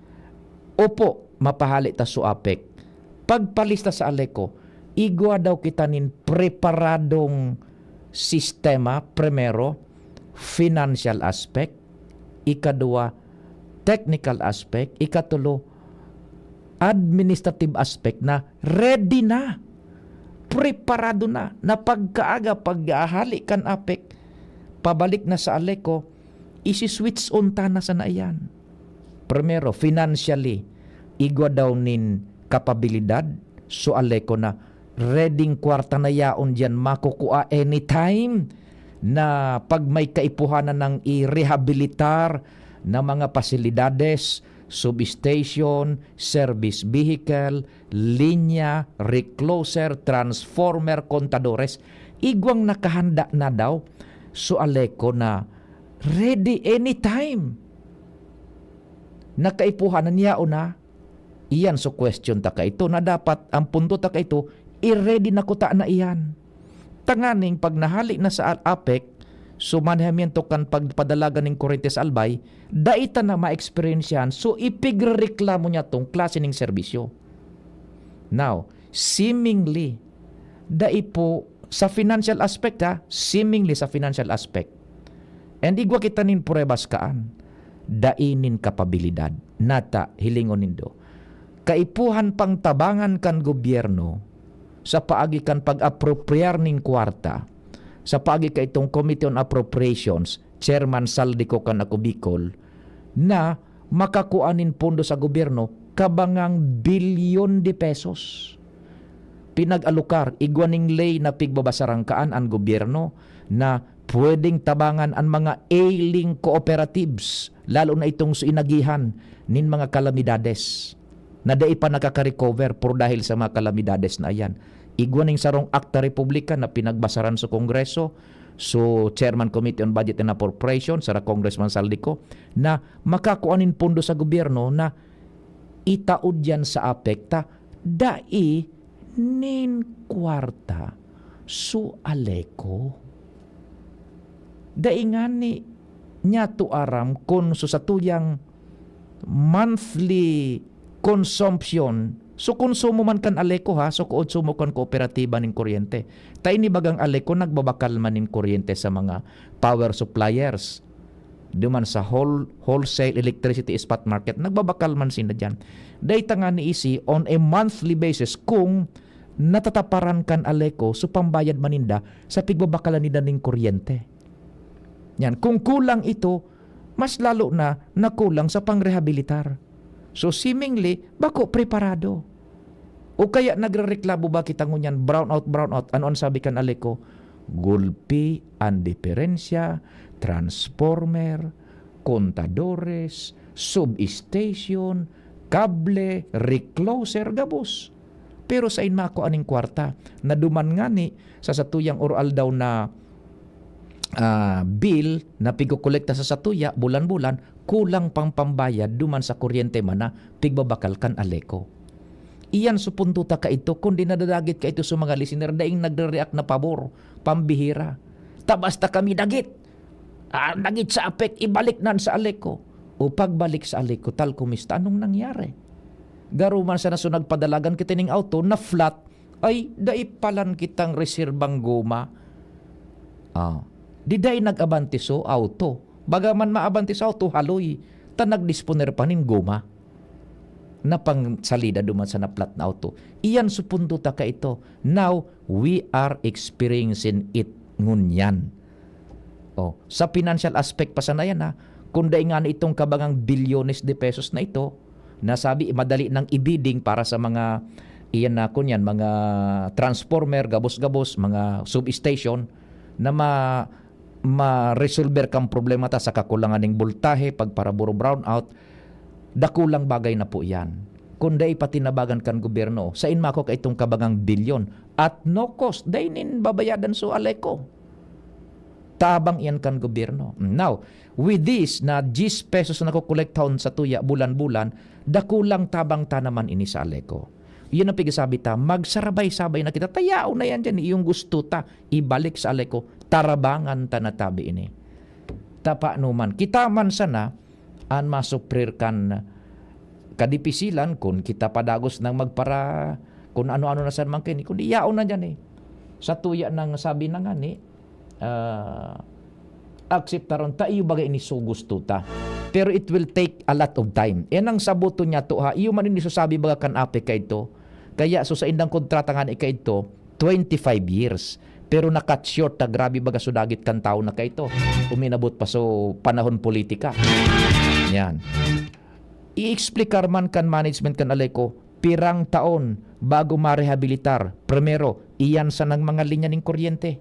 Opo, mapahali ta su APEC. Pagpalista sa Aleco, igwa daw kita nin preparadong sistema, primero, financial aspect, ikaduwa, technical aspect, ikatulo, administrative aspect na ready na, preparado na, na pagkaaga, paghahali kan APEC, pabalik na sa Aleco, isi-switch on ta na sana iyan. Primero, financially, igwa daw nin kapabilidad, so Aleco na ready kwarta na yaon diyan makukua anytime na pag may kaipuhanan ng i-rehabilitar na mga pasilidades, substation, service vehicle, linya, recloser, transformer, contadores, igwang nakahanda na daw. So Aleco na ready anytime. Nakaipuhan na niya o na? Iyan so question ta kaito na dapat ang punto ta kaito, i-ready na kuta na iyan. Tanganing pag nahali na sa APEC, so manehamiento kan pagpadalagan nin kurente sa Albay, dai ta na ma-experience yan. So, ipigrereklamo niya tong klase ning serbisyo. Now, seemingly, dai po sa financial aspect ha, seemingly sa financial aspect. And igwa kita nin pruebas kaan, dai nin kapabilidad. Nata, hilingon nindo. Kaipuhan pang tabangan kan gobyerno sa paagi kan pag-apropriar nin kwarta, sa paagi kaitong Committee on Appropriations, Chairman Saldico kan Ako Bicol, na makakua nin pondo sa gobyerno kabangang bilyon de pesos. Pinag-alokar, igwa ning ley na pigbabasaran kaan an gobyerno na pwedeng tabangan an mga ailing cooperatives, lalo na itong su inagihan nin mga kalamidades na dai pa nakaka-recover por dahil sa mga kalamidades na iyan. Igwa ning sarong akta republika na pinagbasaran sa Kongreso, so Chairman Committee on Budget and Appropriation, sara Congressman Saldico, na makakua nin pondo sa gobyerno na itaod yan sa APEC ta dai nin kwarta su Aleco. Dai ngani Niya to aram kun so satuyang monthly consumption, so konsumo man kan Aleco ha, so kuod sumo kan kooperatiba nin kuryente. Ta ini bagang Aleco nagbabakal man nin kuryente sa mga power suppliers. Duman sa whole-, wholesale electricity spot market, nagbabakal man sinda diyan. Dai ta ngani isi on a monthly basis kung natataparan kan Aleco so pambayad man ninda sa pigbabakalan ninda nin kuryente. Yan, kung kulang ito, mas lalo na nakulang sa pangrehabilitar. So, seemingly, bako preparado. O kaya nagrereklamo ba kita ngunyan, brownout, brownout? Ano ang sabi kan Aleco? Gulpi an diferensya, transformer, kontadores, substation, kable, recloser, gabos. Pero sain makua ning kwarta na duman ngani sa satuyang oro-aldaw na, ah, bill na pigkokolekta sa satuya bulan-bulan, kulang pang pambayad duman sa kuryente man na pigbabakal kan Aleco. Iyan so punto ta kaito, kundi nadadagit kaito sa mga listener, daing nagre-react na pabor, pambihira. Ta basta kami dagit, ah, dagit sa APEC, ibalik nan sa Aleco. O pagbalik sa Aleco, tal kumista, anong nangyari? Garo man sana so nagpadalagan kita ning auto na flat, ay dai palan kitang reserbang goma. Ah, di dai nag-abante so auto. Baga man maabante so auto, haloy, ta nagdisponer pa nin goma na pangsalida duman sa na-flat na auto. Iyan so punto ta kaito. Now, we are experiencing it ngunyan. Oh, sa financial aspect pa sana yan, ha. Kung dai ngani itong kabangang bilyones de pesos na ito, nasabi, madali nang i-bidding para sa mga, iyan na, kunyan, mga transformer, gabos-gabos, mga substation, na ma-, ma-resolver kang problema ta sa kakulangan ning boltahe, pagparaburo brownout, dakulang bagay na po iyan. Kung dai patinabagan kan gobyerno, sain makua kaitong kabangang bilyon? At no cost, dai nin babayadan so Aleco. Tabang iyan kan gobyerno. Now, with this na diyes pesos na kukolektahon sa tuya bulan-bulan, dakulang tabang ta naman ini sa Aleco. Yun ang pigsasabi ta, magsarabay-sabay na kita. Tayaon na yan dyan, iyong gusto ta, ibalik sa Aleco, tarabangan ta na tabi ini. Ta paano man, kita man sana, an masuprir kan kadipisilan kun kita padagos nang magpara-, kun ano-ano na sana man kaini, kundi yaon na diyan, eh. Sa tuya nang sabi na ngani, ah, akseptaron ta, iyo baga ini so gusto ta. Pero it will take a lot of time. Yan ang saboto niya to, ha. Iyo man ini so sabi baga kan APEC kaito. Kaya so saindang kontrata ngani kaito, twenty-five years. Pero na-cut short ta, grabe baga so dagit kan tawo na kaito. Uminabot pa so panahon politika. Yan. I-explicar man kan management kan Aleco, pirang taon bago marehabilitar. Primero, iyan sanang mga linya ning kuryente.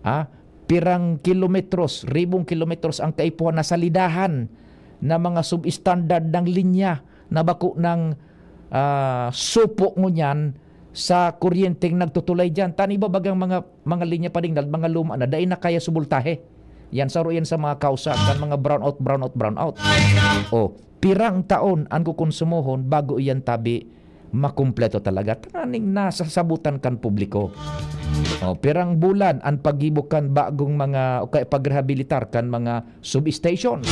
Ha? Pirang kilometros, ribong kilometros ang kaipuhan na salidahan na mga substandard na linya na bako nang, ah, supo ngunyan sa kuryenteng nagtutulay diyan. Ta an iba bagang mga, mga linya pa ding, mga luma na, dai na kaya sa boltahe. Yan, saro yan sa mga kausa kan mga brownout, brownout, brownout. O, pirang taon an kukonsumohon bago iyan tabi makumpleto talaga, tanganing nasasabutan kan publiko. O, pirang bulan an paggibo kan bagong mga, o kaya pagrehabilitar kan mga substation.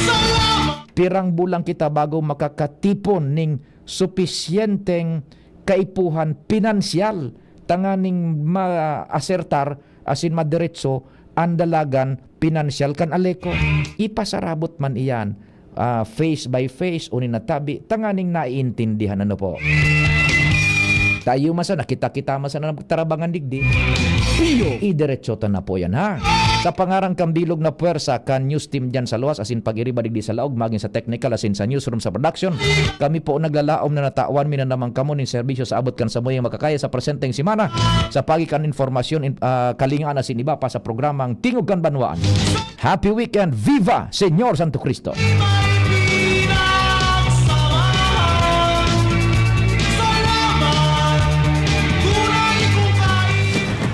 Pirang bulan kita bago makakatipon ning supisyenteng kaipuhan pinansyal tanganing maasertar asin madiretso an dalagan pinansyal kan Aleco. Ipasarabot man iyan, ah, face by face, uni na tabi, tanganing naiintindihan, ano po? Tayo man sana, kita-kita man sana nagtarabangan digdi. Iyo. Idiretso ta na po yan, ha? Sa pangaran kan bilog na puwersa kan news team dyan sa luwas, asin pag-iriba digdi sa laog, magin sa technical, asin sa newsroom sa production, kami po naglalaom na natawan mi na naman kamo nin serbisyo sa abot kan samuyang makakaya sa presenteng semana, sa pagi kan informasyon, in-, ah, kalingaan asin iba pa sa programang Tingog kan Banwaan. Happy weekend! Viva Señor Santo Cristo!